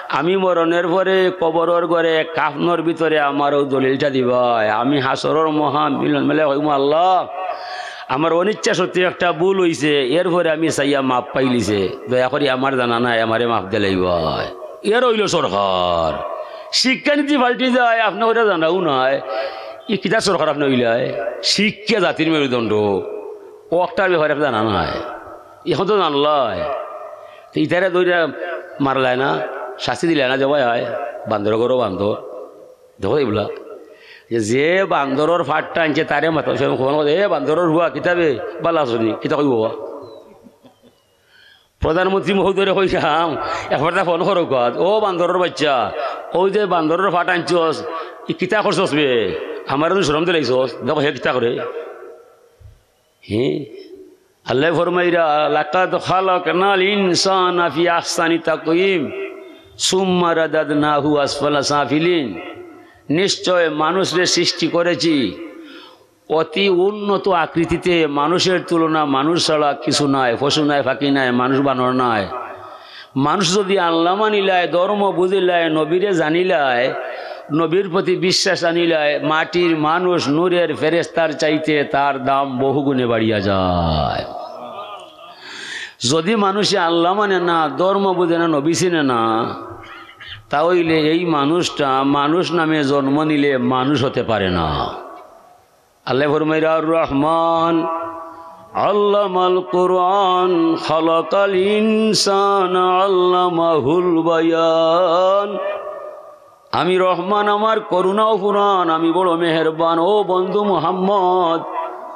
আমি মরণের পরে কবরর ঘরে কাফনর ভিতরে আমার অউ দলিলটা দিবায়। আমি হাশরর মহা মিলন মেলায় কইমু, 'আল্লাহ, আমার অনিচ্ছা সত্ত্বে একটা ভুল অইছে, এরপরে আমি চাইয়া মাফ পাইলিছে। দয়া করি আমার জানা নাই, আমারে মাফ দিলাইবায়।'" এর অইল সরকার। শিক্ষানীতি পাল্টি যায়, আপনে কইরা জানাও নাই। ই কিতা সরকার আপনে অইলায়? শিক্ষা জাতির মেরুদণ্ড। অউ একটার ব্যাপারে আপনে জানা নাই। অখন তো জানলায়। তো ইতারে ধরিয়া মারলায় না, শাস্তি দিলায় না, যে ভাই আয়, বান্দর ঘরো বান্দর। দেখো ইবলা। যে, যে বান্দরর ফাট টানছে, তারে মাতো, সে ফোন করে, "এ বান্দরর হুয়া, কিতা বে, বালা আছনি?" কিতা কইবো? প্রধানমন্ত্রী মহোদয়রে কইলাম, "একবার তা ফোন করো কাজ, ও বান্দরর বাচ্চা, অউ যে বান্দরর ফাট আনছস, ই কিতা করছস বে? আমারে তো শরম দিলাইছস, দেখো হে কিতা করে।" হে, আল্লায় ফরমাইরা, "লাকাদ খালাকনাল ইনসানা ফি আহসানি তাকওয়িম, সুম্মা রাদাদনাহু আসফালা সাফিলিন।" নিশ্চয় মানুষরে সৃষ্টি করেছি অতি উন্নত আকৃতিতে। মানুষের তুলনা মানুষ ছাড়া কিছু নাই, পশু নাই, পাখি নাই, মানুষ বানর নাই। মানুষ যদি আল্লাহ মানিলায়, ধর্ম বুঝিলায়, নবীরে জানিলায়, নবীর প্রতি বিশ্বাস আনিলায়, মাটির মানুষ নূরের ফেরেশতার চাইতে তার দাম বহুগুণে বাড়িয়া যায়। যদি মানুষে আল্লাহ মানে না, ধর্ম বুঝে না, নবী চিনে না, তা অইলে এই মানুষটা মানুষ নামে জন্ম নিলে মানুষ হতে পারে না। আল্লাহ ফরমাইরা, আর রহমান আল্লামাল কোরআন, খালাকাল ইনসান আল্লামাহুল বায়ান। আমি রহমান, আমার করুণা অফুরান, আমি বড় মেহেরবান। ও বন্ধু মুহাম্মদ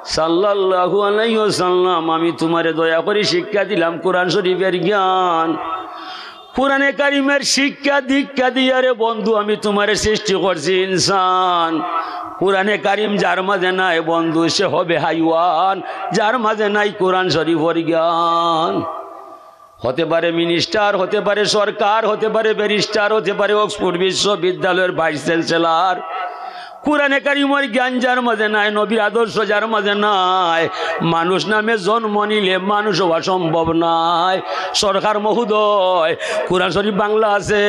সাল্লাল্লাহু আলাইহি ওয়াসাল্লাম, আমি তোমারে দয়া করি শিক্ষা দিলাম কোরআন শরীফের জ্ঞান। কোরআনে কারিমের শিক্ষা দীক্ষা দিয়া রে বন্ধু, আমি তোমারে সৃষ্টি করছি ইনসান। কোরআনে কারিম যার মাঝে নাই বন্ধু, সে হবে হাইওয়ান, যার মাঝে নাই কোরআন শরীফের জ্ঞান। হতে পারে মিনিস্টার, হতে পারে সরকার, হতে পারে ব্যারিস্টার, হতে পারে অক্সফোর্ড বিশ্ববিদ্যালয়ের ভাইস চ্যান্সেলর। কোরআনে কারিমের জ্ঞান যার মাঝে নাই, নবীর আদর্শ যার মাঝে নাই, মানুষ নামে জন্ম নিলে মানুষ হওয়া সম্ভব নাই। সরকার মহোদয়, কোরআন শরীফ বাংলা আছে,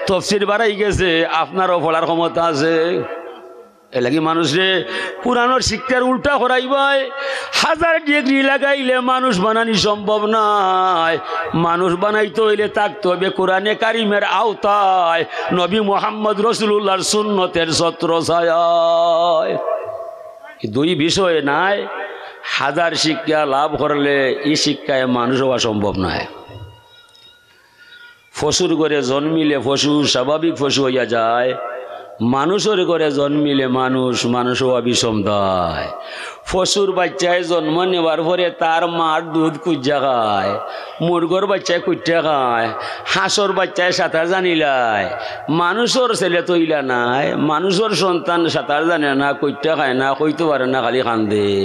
তফসির বাড়াই গেছে, আপনারও পড়ার ক্ষমতা আছে। এর লাগি মানুষরে কোরআনর শিক্ষার উল্টা করাইবায়। হাজার ডিগ্রি লাগাইলে মানুষ বানানি সম্ভব নায়। মানুষ বানাইতে অইলে থাকতে হবে কোরআনে কারিমের আওতায়, নবী মোহাম্মদ রসুলুল্লাহর সুন্নতের ছত্র ছায়ায়। এই দুই বিষয়ে নাই, হাজার শিক্ষা লাভ করলে এই শিক্ষায় মানুষ হওয়া সম্ভব নয়। পশুর ঘরে জন্মিলে পশু স্বাভাবিক পশু হইয়া যায়, মানুষের ঘরে জন্মিলে মানুষ, মানুষ হওয়া বিষম দায়। পশুর বাচ্চায় জন্ম নেওয়ার পরে তার মার দুধ কুইজ্জা খায়, মুরগর বাচ্চায় কুইট্টা খায়, হাঁসর বাচ্চায় সাঁতার জানিলায়। মানুষর ছেলে তো ইলা নায়, মানুষর সন্তান সাঁতার জানে না, কুইট্টা খায় না, কইতে পারে না, খালি কান্দে।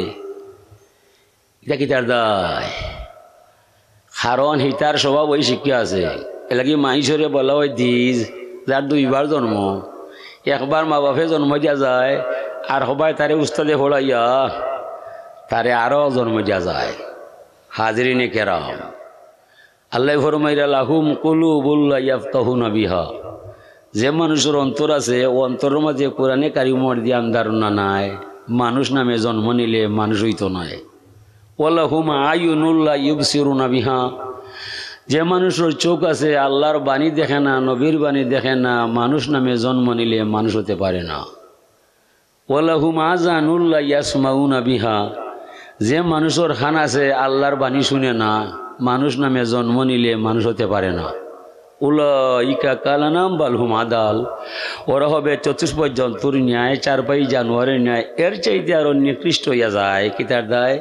ইটা কিতার দায়? কারণ হিতার স্বভাব ওই শিক্ষা আছে। এর লাগি মাইনষরে বলা হয় দ্বিজ, যার দুইবার জন্ম। একবার মা বাপে জন্ম দিয়া যায়, আর হবায় তারে উস্তাদে পড়াইয়া তারে আরো জন্ম দিয়া যায়। হাজিরিনে কেরাম, আল্লাহ ফরমাইরা, "লাহুম কুলুবুল লা ইয়াফকাহুনা বিহা।" যে মানুষর অন্তর আছে, ও অন্তরর মাঝে কোরআনে কারিমর ধ্যান ধারণা নাই, মানুষ নামে জন্ম নিলে মানুষ হইতো নায়। "ওয়ালাহুম আয়ুনুল লা ইউবসিরুনা বিহা।" যে মানুষর চোখ আছে, আল্লাহর বাণী দেখে না, নবীর বাণী দেখে না, মানুষ নামে জন্ম নিলে মানুষ হতে পারে না। "ওয়ালাহুম আযানুল লা ইয়াসমাউনা বিহা।" যে মানুষর কান আছে, আল্লাহর বাণী শুনে না, মানুষ নামে জন্ম নিলে মানুষ হতে পারে না। "উলাইকা কাল আনআম বাল হুম আদাল।" ওরা হবে চতুষ্পদ জন্তুর ন্যায়, চারপাই জানোয়ারের ন্যায়, এর চাইতে আরো নিকৃষ্ট হইয়া যায়। কিতার দায়?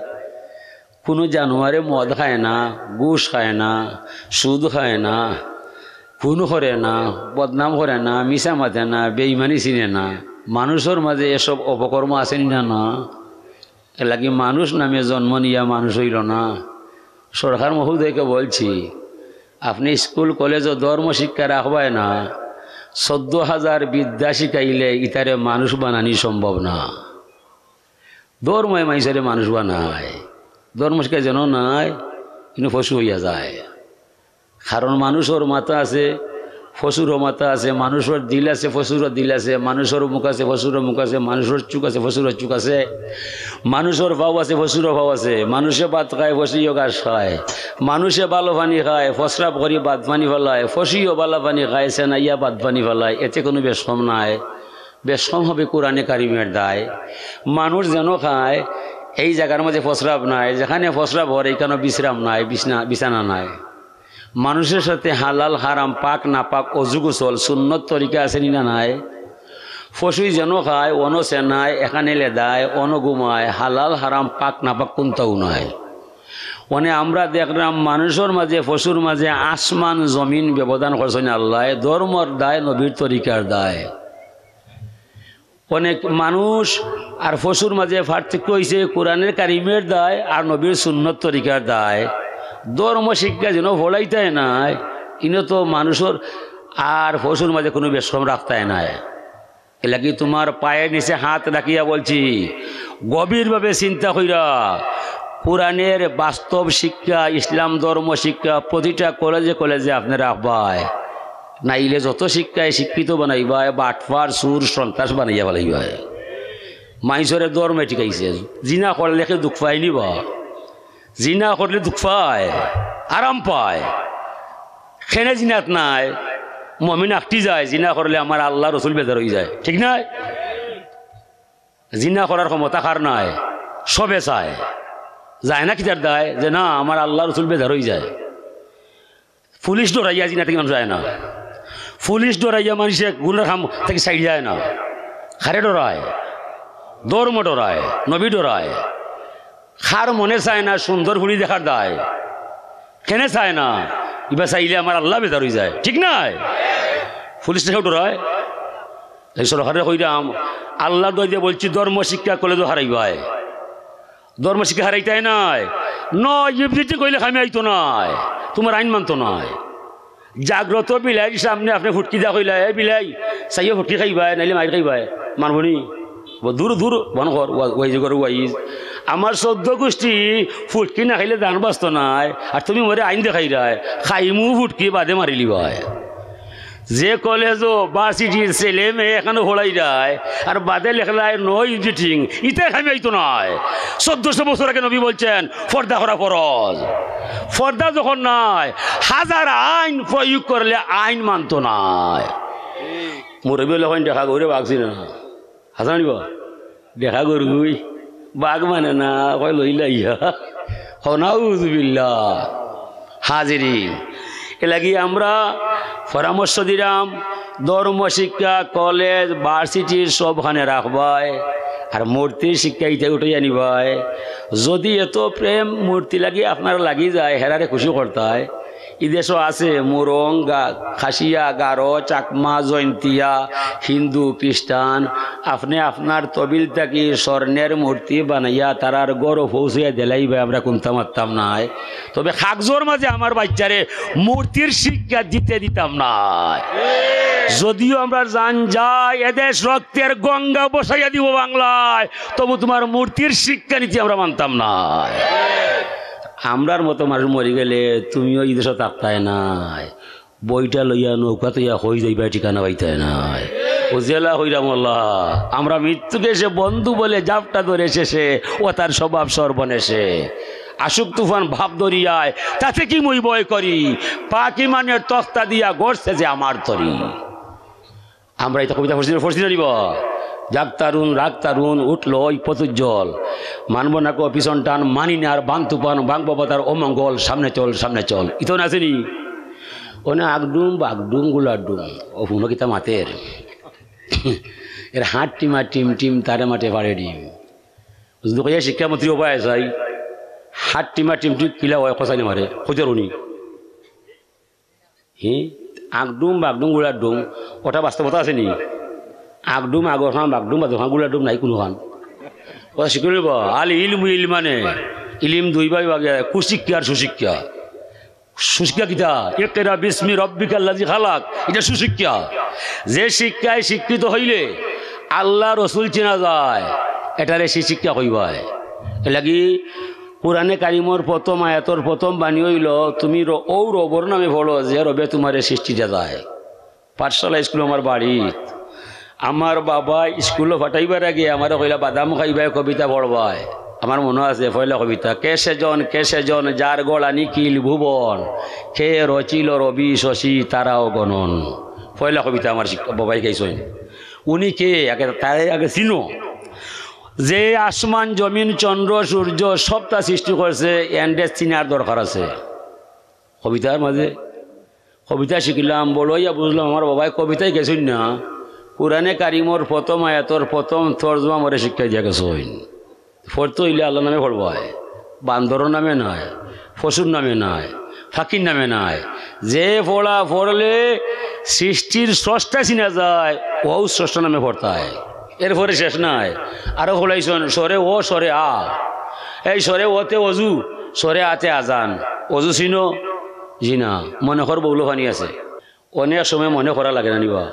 কোনো জানোয়ারে মদ খায় না, ঘুষ খায় না, সুদ খায় না, খুন করে না, বদনাম করে না, মিছা মাতে না, বেইমানি চিনে না। মানুষর মাঝে এসব অপকর্ম আছে নি না? না, এর লাগি মানুষ নামে জন্ম নিয়া মানুষ হইল না। সরকার মহোদয়কে বলছি, আপনি স্কুল কলেজও ধর্ম শিক্ষা রাখবায় না, চোদ্দ হাজার বিদ্যা শিখাইলে ইতারে মানুষ বানানি সম্ভব না। ধর্মে মাইনষরে মানুষ বানায়, ধর্ম শিক্ষা যেন নাই, কিন্তু পশু হইয়া যায়। কারণ মানুষর মাথা আছে, পশুরও মাথা আছে, মানুষর দিল আছে, পশুরও দিল আছে, মানুষর মুখ আছে, পশুরও মুখ আছে, মানুষর চোখ আছে, পশুরও চোখ আছে, মানুষর পাও আছে, পশুরও পাও আছে। মানুষে ভাত খায়, পশুও ঘাস খায়। মানুষে ভালো পানি খায়, প্রস্রাব করি ভাত পানি ফালায়, পশুও ভালো পানি খায়, সেনাইয়া ভাত পানি ফালায়। এতে কোনো বেশকম নাই। বেশকম হবে কোরআনে কারিমের দায়। মানুষ যেন খায়, এই জাগার মাঝে প্রস্রাব নাই, যেখানে প্রস্রাব হয়, এইখানো বিশ্রাম নাই, বিছনা, বিছানা নাই। মানুষর সাথে হালাল হারাম, পাক নাপাক, অজু গোসল, সুন্নত তরিকা আছে নি না নাই? পশুই যেন খায়, অনো সেনায়, এখানে লেদায়, অনো ঘুমায়, হালাল হারাম, পাক নাপাক কুনটাও নাই। মানে আমরা দেখলাম মানুষর মাঝে, পশুর মাঝে আসমান জমিন ব্যবধান করছইন আল্লায়, ধর্মর দায়, নবীর তরিকার দায়। অনেক মানুষ আর পশুর মাঝে পার্থক্য হইছে কোরআনের কারিমের দায় আর নবীর সুন্নত তরিকার দায়। ধর্ম শিক্ষা যেন ফলাইতায় নাই, ইনো তো মানুষর আর পশুর মাঝে কোনো বেশকম রাখতায় নাই। এর লাগি তোমার পায়ের নিচে হাত রাখিয়া বলছি, গভীরভাবে চিন্তা কইরা কোরআনের বাস্তব শিক্ষা, ইসলাম ধর্ম শিক্ষা প্রতিটা কলেজে কলেজে আপনারা রাখবায়। নাইলে যত শিক্ষায় শিক্ষিত বানাইবায়, বাটপার, চুর, সন্ত্রাস বানাইয়া ফালাইবায়। মাইনষরে ধর্মে টিকাইছে, জিনা করলে কেউ দুখ পায়নি বা? জিনা করলে দুখ পায়? আরাম পায়। কেনে জিনাত নাই? মমিন আটকি যায়, জিনা করলে আমার আল্লাহ রসুল বেজার অইযায়, ঠিক নায়? জিনা করার ক্ষমতা কার নাই? সবে চায়। যায় না কিতার দায়? যে না, আমার আল্লাহ রসুল বেজার অইযায়। পুলিশ ডরাইয়া জিনা থাকি মানুষ যায় না। পুলিশ ডরাইয়া মানুষে গুনার কাম থাকি সাইড যায় না। কারে ডরায়? ধর্ম ডরায়, নবী ডরায়। কার মনে চায় না সুন্দর ফুড়ি দেখার দায়? কেনে চায় না? ইবা চাইলে আমার আল্লাহ বেজার অইযায়, ঠিক নায়? পুলিশ কেউ ডরায়? এই সরকারে কইরাম, আল্লাহর দোয়াই দিয়া বলছি, ধর্ম শিক্ষা কলেজো হারাইবায়। ধর্ম শিক্ষা হারাইতায় নায়। নয়, ইফজিটি কইলে কামে আইতো নায়, তুমার আইন মানতো নায়। জাগ্রত বিলাইর সামনে আপনে ফুটকি দিয়া কইলা, "এ বিলাই, চাইও ফুটকি খাইবায়, নাইলে মাইর খাইবায়।" মানবো নি? ও দূর, দূর, বন্ধ কর, ওয়া-, ওয়াইজ করো, ওয়াইজ। আমার চৌদ্দ গুষ্টি ফুটকি না খাইলে জান বাঁচতো নায়, আর তুমি মরে আইন দেখাইরায়, খাইমু ফুটকি বাদে মারিলিবায়। যে কলেজো ভার্সিটির ছেলে মেয়ে এখানো পড়াইরায়, আর বাদে লেখলায় no exiting, ইতে কামে আইতো নায়। চৌদ্দশো বছর আগে নবী বলছেন, পর্দা করা ফরজ। পর্দা যখন নাই, হাজার আইন প্রয়োগ করলে আইন মানতো নায়। মুরব্বী অকলে কইন, "দেখা গরু বাঘ চিনে না।" হাছা নি বা? "দেখা গরু বাঘ মানে না, কয় লইলাইয়া।" কও নাউজুবিল্লাহ। হাজিরিন, এরলাগি আমরা পরামর্শ দিরাম, ধর্ম শিক্ষা কলেজ, ভার্সিটি সবখানে রাখবায়, আর মূর্তির শিক্ষা ইতা উঠাইয়া নিবায়। যদি এত প্রেম মূর্তি লাগি আপনার লাগি যায়, হেরারে খুশি করতায়, ই দেশো আছে মুরং, গা-, খাসিয়া, গারো, চাকমা, জৈন্তিয়া, হিন্দু, খ্রিস্টান। আপনে আপনার তবিল থাকি স্বর্ণের মূর্তি বানাইয়া তারার ঘরো পৌঁছাইয়া দিলাইবায়, আমরা কুন্তা মাততাম নায়। তবে কাগজর মাঝে আমার বাইচ্চারে মূর্তির শিক্ষা দিতে দিতাম নায়। যদিও আমরার জান যায়, এদেশ রক্তের গঙ্গা বসাইয়া দিব বাংলায়, তবু তুমার মূর্তির শিক্ষা নীতি আমরা মানতাম নায়। আমরার মতো মানুষ মরি গেলে তুমিও ই দেশো থাকতায় নায়, বইটা লইয়া নৌকা তইয়া কই যাইবায় ঠিকানা পাইতায় নায়। ও জেলা কইরাম আল্লাহ, আমরা মৃত্যুকে সে বন্ধু বলে জাপটা ধরে শেষে, ও তার স্বভাব সর্বনেশে। আসুক তুফান ভাব দরিয়ায়, তাতে কি মুই ভয় করি? পাক ইমানের তক্তা দিয়া গড়ছে যে আমার তরি। আমরা ইতা কবিতা পড়ছি না, পড়ছি না নি বা? জাগ তারুণ, রাগ তারুণ, উঠল ওই পথুজ্জ্বল। মানব না কো পিছন টান, মানি না আর বান তুফান, ভাঙব বাধার অমঙ্গল, সামনে চল, সামনে চল। ইতো না আছে নি? ও না আগডুম, বাগডুম, গুলাডুম। ও হুনো কিতা মাতের। এর হাত টিমা টিম টিম, তারে মাঠে পাড়ে ডিম। যদি কইয়া শিক্ষামন্ত্রী উপায় চাই, হাত টিমা টিম টিম কিলা অয়, কষাই না মারে, কইতে রুনি। হি, আগডুম, বাগডুম, গুলাডুম, ওটা বাস্তবতা আছে নি? আগডুম, আগর খান, বাগডুম, বাদর খান, গুলাডুম নাই কুনু খান। ওটা শিক্ষা নিব, আল ইলমু ইলমানে, ইলিম দুই ভাগে ভাগ, কুশিক্ষা আর সুশিক্ষা। সুশিক্ষা কিতা? ইকরা বিসমি রব্বিকাল্লাযী খালাক, ইটা সুশিক্ষা। যে শিক্ষায় শিক্ষিত হইলে আল্লাহ রসুল চিনা যায়, এটারে সুশিক্ষা কইবায়। এরলাগি কোরআনে কারিমর প্রথম আয়াতর প্রথম বাণী অইলো, তুমি র-, অউ রবর নামে পড়ো, যে রবে তুমারে সৃষ্টি দেয়। পাঠশালা স্কুল আমার বাড়িত। আমার বাবা স্কুলো পাঠাইবার আগে আমারে কইলা, "বাদাম খাইবায়, কবিতা পড়বায়।" আমার মনো আছে, পয়লা কবিতা, "কে সেজন, কে সেজন, যার গড়া নিখিল ভুবন, কে রচিল রবি শশী তারা ও গণন।" পয়লা কবিতা আমার শিক্ষক বাবায় গাইছইন। উনি কে? আগে তারে আগে চিনো। যে আসমান, জমিন, চন্দ্র, সূর্য সবটা সৃষ্টি করছে, এনরে চিনার দরকার আছে। কবিতার মাঝে কবিতা শিখলাম, বড় অইয়া বুঝলাম, আমার বাবায় কবিতায় গেছইন না, কোরআনে কারিমর প্রথম আয়াতর প্রথম তর্জমা মরে শিক্ষা দিয়া গেছইন। পড়তে অইলে আল্লাহর নামে পড়বায়, বান্দরর নামে নায়, পশুর নামে নায়, ফাকির নামে নায়। যে পড়া পড়লে সৃষ্টির স্রষ্টা চিনা যায়, অউ স্রষ্টা নামে পড়তায়। এরপরে শেষ নায়, আরো পড়াইছইন, সরে অ, সরে আ। এই সরে অতে অজু, সরে আতে আজান। অজু চিনো? জি না। মনে কর বউলো পানি আছে। অনেক সময় মনে করা লাগে না নি বা?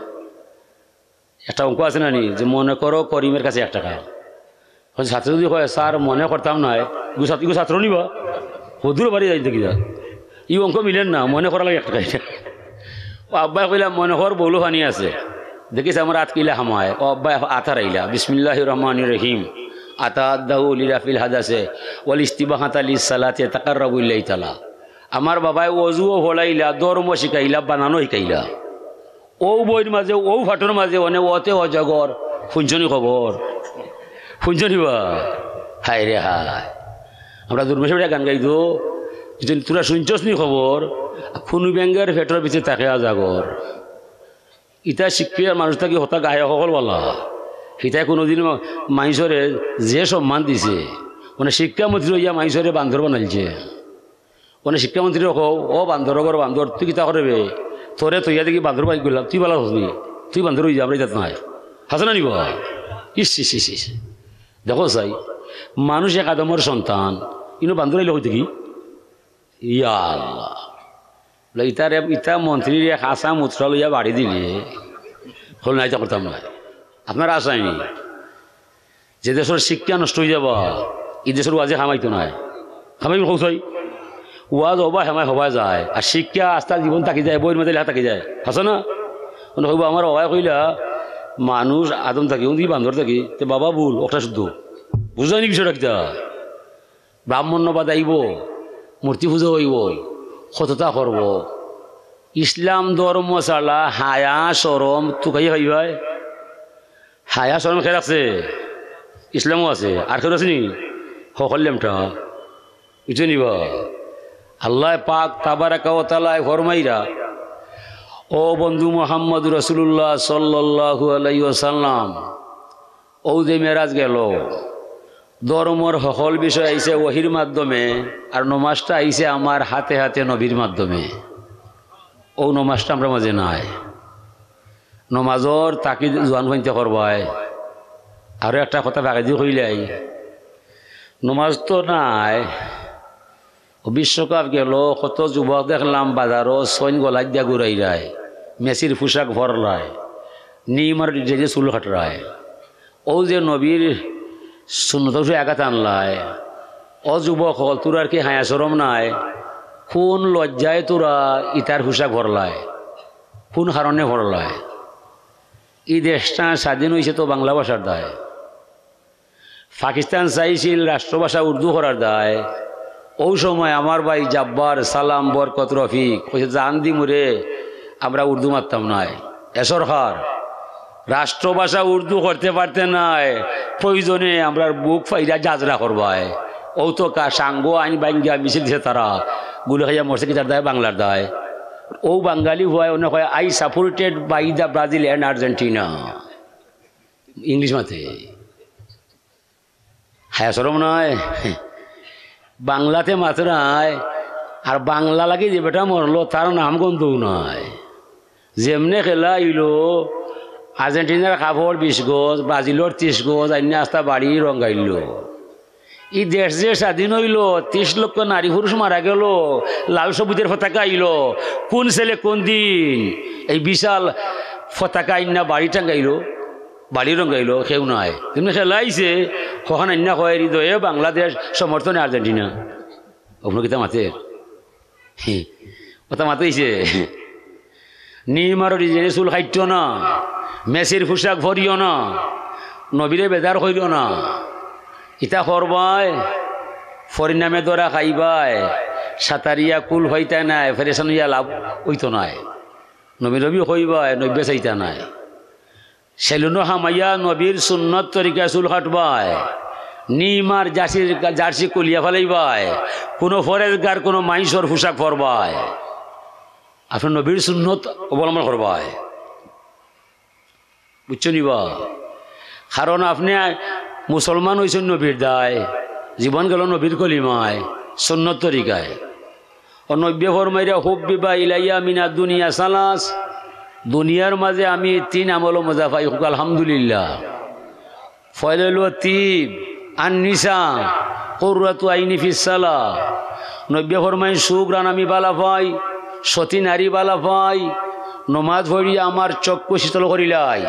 একটা অঙ্ক আছে না নি, যে মনে করো করিমের কাছে এক টাকা। অখন ছাত্রে যদি কয়, "স্যার, মনে করতাম নায়", ইগু ছাত্র, ইগু ছাত্র নি বা? হুদুর বাড়ি যাইতে কিনা? ই অঙ্ক মিলের না, মনে করা লাগে এক টাকা। ও আব্বায় কইলা, "মনে কর বউলো পানি আছে।" দেখিস আমার আত কিলা হামায়। ও আব্বায় আত হারাইলা। বিসমিল্লাহির রহমানির রহিম। আতাআদ্দাউ লিরাফিল হাদাসে ওয়াল ইস্তিবাহাতা লিস সালাতে তাকাররাবু ইলাইহি তাআলা। আমার বাবায় অজুও পড়াইলা, ধর্ম শিখাইলা, বানানও শিখাইলা। অউ বইর মাঝে, অউ ফাটর মাঝে অনে অতে অজগর, হুনছনি খবর? হুনছনি বা? হায় রে হায়। আমরা দুর্মেশে বেটা গান গাইতো, "তোরা হুনছস নি খবর? কুনু ব্যাঙর পেটর ভিতরে থাকে অজগর।" ইতা শিক্ষিত মানুষ থাকি হতা গায়ে হকল বালা। ইতায় কুনুদিন মা-, মাইনষরে যে সম্মান দিছে, মানে শিক্ষামন্ত্রী অইয়া মাইনষরে বান্দর বানাইলছে। মানে শিক্ষামন্ত্রীরে কও, "ও বান্দর, ঘর বান্দর, তুই কিতা করবে? তোরে তৈয়া দেখি বান্দর বানাই গেলাম, তুই বালা হসনি, তুই বান্দর অইযা, আমরা ইতাত নাই।" হাছা না নি বা? ইস, ইস, ইস, ইস। দেখো চাই, মানুষ এক আদমর সন্তান, ইনো বান্দর আইলে কই থাকি? ইয়া আল্লাহ। বলে, "ইতারে, ইতা মন্ত্রীর এক হাছা মুতরা লইয়া বাড়ি দিলে, হল না, ইতা করতাম না।" আপনারা আছইন নি? যে দেশর শিক্ষা নষ্ট অইযাবা, ই দেশর ওয়াজে কামাইতো নায়। কামাইবো কই চাই? ওয়াজ অবায় কামাই হবায় যায়, আর শিক্ষা আস্তা জীবন থাকি যায়, বইর মাঝে লেখা থাকি যায়। হাছা না? অনে কইবো, "আমার বাবায় কইলা, মানুষ আদম থাকি, অউ দি বান্দর থাকি।" তে বাবা ভুল, অকটা শুদ্ধ। বুঝছইন নি বিষয়টা কিতা? ব্রাহ্মণ্য বাদ আইবো, মূর্তি পূজা অইবো, কততা করবো। ইসলাম ধর্ম ছাড়া হায়া শরম তুকাইয়া খাইবায়। হায়া শরম কে রাখছে? ইসলামও আছে। আর কেউ আছে নি? হকল লেমটা। বুঝছো নি বা? আল্লাহ পাক তাবারাকা ওয়া তাআলায় ফরমাইরা, "ও বন্ধু মুহাম্মদ রাসূলুল্লাহ সাল্লাল্লাহু আলাইহি ওয়াসাল্লাম, অউ যে মেরাজ গেল, ধর্মর হকল বিষয় আইছে ওহির মাধ্যমে, আর নমাজটা আইছে আমার হাতে হাতে নবীর মাধ্যমে। অউ নমাজটা আমরার মাঝে নাই।" নমাজর তাকিদ জোয়ান ফুয়াইন্তে করবায়। আরো একটা কথা বাগেদি কইলাই, নমাজ তো নাই। অউ বিশ্বকাপ গেল, কত যুবক দেখলাম বাজারো সইন গলাত দিয়া ঘুরাইরায়, মেসির পোশাক ফরলায়, নেইমার ডিজাইনে চুল কাটরায়। অউ যে নবীর সুন্নতর উপরে আঘাত আনলায়। ও যুবক অকল, তোরার কি হায়া শরম নাই? কোন লজ্জায় তোরা ইতার পোশাক ফরলায়? কোন কারণে ফরলায়? ই দেশটা স্বাধীন অইছে তো বাংলা ভাষার দায়। পাকিস্তান চাইছিল রাষ্ট্রভাষা উর্দু করার দায়। অউ সময় আমার ভাই জাব্বার, সালাম, বরকত, রফিক কইছে, "জান দিমু রে, আমরা উর্দু মাততাম নায়।" এ সরকার রাষ্ট্রভাষা উর্দু করতে পারতে নায়, প্রয়োজনে আমরার বুক ফাইরা জাজরা করবায়। অউ তো কা-, সাঙ্গো আইন ভাঙ্গিয়া মিছিল দিছে তারা, গুলি খাইয়া মরছে কিতার দায়? বাংলার দায়। অউ বাঙালি ফুয়ায় অনে কয়, "I supported by the Brazil and Argentina।" English মাতে। হায়া শরম নাই? বাংলাতে মাতরায়, আর বাংলা লাগি যে বেটা মরলো, তার নাম গন্ধও নাই। যেমনে খেলা অইলো, আর্জেন্টিনার কাপড় বিশ গজ, ব্রাজিলর ত্রিশ গজ, আইন্না আস্তা বাড়ি রঙ্গাইলো। ই দেশ যে স্বাধীন অইলো, ত্রিশ লক্ষ নারী পুরুষ মারা গেল, লাল সবুজের পতাকা আইলো, কোন ছেলে কোন দিন এই বিশাল পতাকা আইন্না বাড়ি টাঙ্গাইলো? বাড়ি রঙ্গাইলো, কেউ নাই। যেমনে খেলা অইছে, হখান আইন্না কয়, "হৃদয়ে বাংলাদেশ, সমর্থনে আর্জেন্টিনা।" অখন কিতা মাতে? হে, কথা মাতে অইছে। নেইমারর ডিজাইনে চুল কাটিও না, মেসির পোশাক ফরিও না, নবীরে বেজার করিও না। ইতা করবায়, পরিণামে ধরা খাইবায়, সাতারিয়া কুল পাইতা নায়, পেরেশান অইয়া লাভ অইতো নায়। নবী নবী কইবায়, নবীয়ে চাইতা নায়। সেলুনো হামাইয়া নবীর সুন্নত তরিকায় চুল কাটবায়, নেইমার জার্সির, জার্সি খুলিয়া ফালাইবায়, কুনু পরেজগার কুনু মাইনষর পোশাক ফরবায়, আপনে নবীর সুন্নত অবলম্বন করবায়। বুঝছো নি বা? কারণ আপনে মুসলমান অইছইন নবীর দায়, জীবন গেল নবীর কলিমায়, সুন্নত তরিকায়। ও নবীয়ে ফরমাইরা, "হুব্বিবা ইলাইয়া মিনাদ দুনিয়া সালাস", দুনিয়ার মাঝে আমি তিন আমলো মজা পাই, কউক্কা আলহামদুলিল্লাহ। পয়লা অইলো তিব, আন নিসা, কুররাতু আইনি ফিস সালাহ। নবীয়ে ফরমাইন, সুঘ্রাণ আমি বালা পাই, সতী নারী বালা পাই, নমাজ পড়িয়া আমার চক্ষু শীতল করিলায়।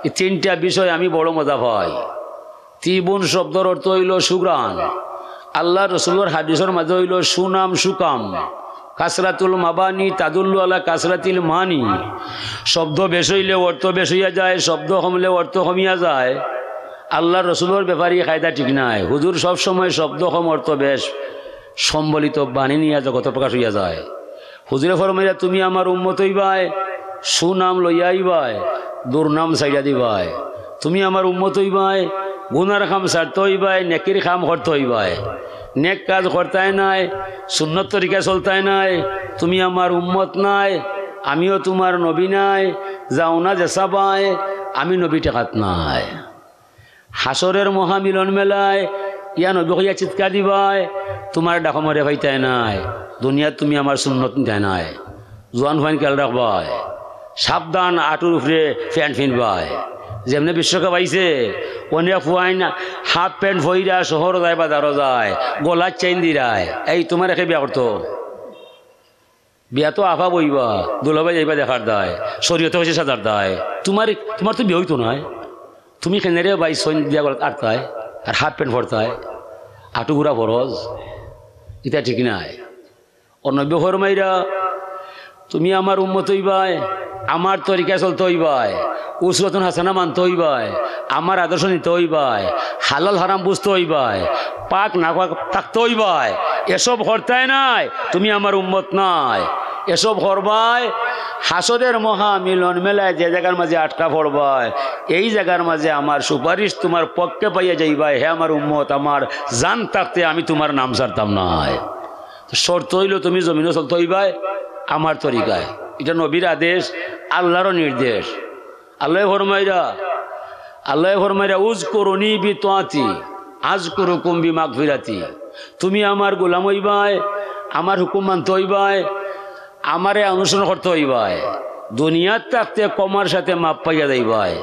ই তিনটা বিষয় আমি বড় মজা পাই। তিবুন শব্দর অর্থ অইলো সুঘ্রাণ। আল্লার রসুলর হাদিসর মাঝে অইলো সুনাম সুকাম। কাসরাতুল মাবানি তাদুল্লু আলা কাসরাতিল মানি। শব্দ বেশ অইলে অর্থ বেশ অইয়া যায়, শব্দ কমলে অর্থ কমিয়া যায়। আল্লার রসুলর ব্যাপারে ই কায়দা ঠিক নায়। হুজুর সব সময় শব্দ কম অর্থ বেশ। সম্বলিত বাণী নিয়া জগতো প্রকাশ অইয়া যায়। হুজুরে ফরমাইরা, "তুমি আমার উম্মত অইবায়, সুনাম লইয়া আইবায়, দুর্নাম ছাড়িয়া দিবায়। তুমি আমার উম্মত অইবায়, গুনার কাম ছাড়তে অইবায়, নেকির কাম করতে অইবায়। নেক কাজ করতায় নায়, সুন্নত তরিকায় চলতায় নায়। তুমি আমার উম্মত নায়, আমিও তুমার নবী নায়। যাও না যেছা বায়, আমি নবী ঠেকাত নায়।" হাশরের মহামিলন মেলায় ইয়া নবী কইয়া চিৎকার দিবায়, তুমার ডাকো মরে পাইতায় নায়। দুনিয়াত তুমি আমার সুন্নত নিতায় নায়। জোয়ান ফুয়াইন খেয়াল রাখবায়, সাবধান আটুর উপরে প্যান্ট ফিনবায়। যেমনে বিশ্বকাপ আইছে, অনেক ফুয়াইন হাফ প্যান্ট ফইরা শহরো যায়, বাজারো যায়, গলাত চেইন দিরায়। এই তুমারে কে বিয়া করতো? বিয়া তো আফা বইবা, দুলাভাই যাইবা দেখার দায়, শরীয়তে কইছে সাজার দায়। তুমার, তুমার তো বিয়া অইতো নায়। তুমি কেনে রে ভাই চেইন দিয়া গলাত আটতায় আর হাফ প্যান্ট ফরতায়? আটু ঘুরা ফরজ, ইতা ঠিক নায়। অউ নবী ফরমাইরা, "তুমি আমার উম্মত অইবায়, আমার তরিকায় চলতে অইবায়, উসওয়াতুন হাসানা মানতে অইবায়, আমার আদর্শ নিতে অইবায়, হালাল হারাম বুঝতে অইবায়, পাক নাপাক থাকতে অইবায়। এসব করতায় নায়, তুমি আমার উম্মত নায়। এসব করবায়, হাশরের মহামিলন মেলায় যে জাগার মাঝে আটকা পড়বায়, এই জাগার মাঝে আমার সুপারিশ তুমার পক্ষে পাইয়া যাইবায়। হে আমার উম্মত, আমার জান থাকতে আমি তুমার নাম ছাড়তাম নায়।" তো শর্ত অইলো তুমি জমিনো চলতে অইবায় আমার তরিকায়। ইটা নবীর আদেশ, আল্লারও নির্দেশ। আল্লায় ফরমাইরা, আল্লায় ফরমাইরা, "উযকুরুনি বিতাআতি, আযকুরুকুম বিমাগফিরাতি।" তুমি আমার গোলাম অইবায়, আমার হুকুম মানতে অইবায়, আমারে অনুসরণ করতে অইবায়। দুনিয়াত থাকতে ক্ষমার সাথে মাফ পাইয়া যাইবায়।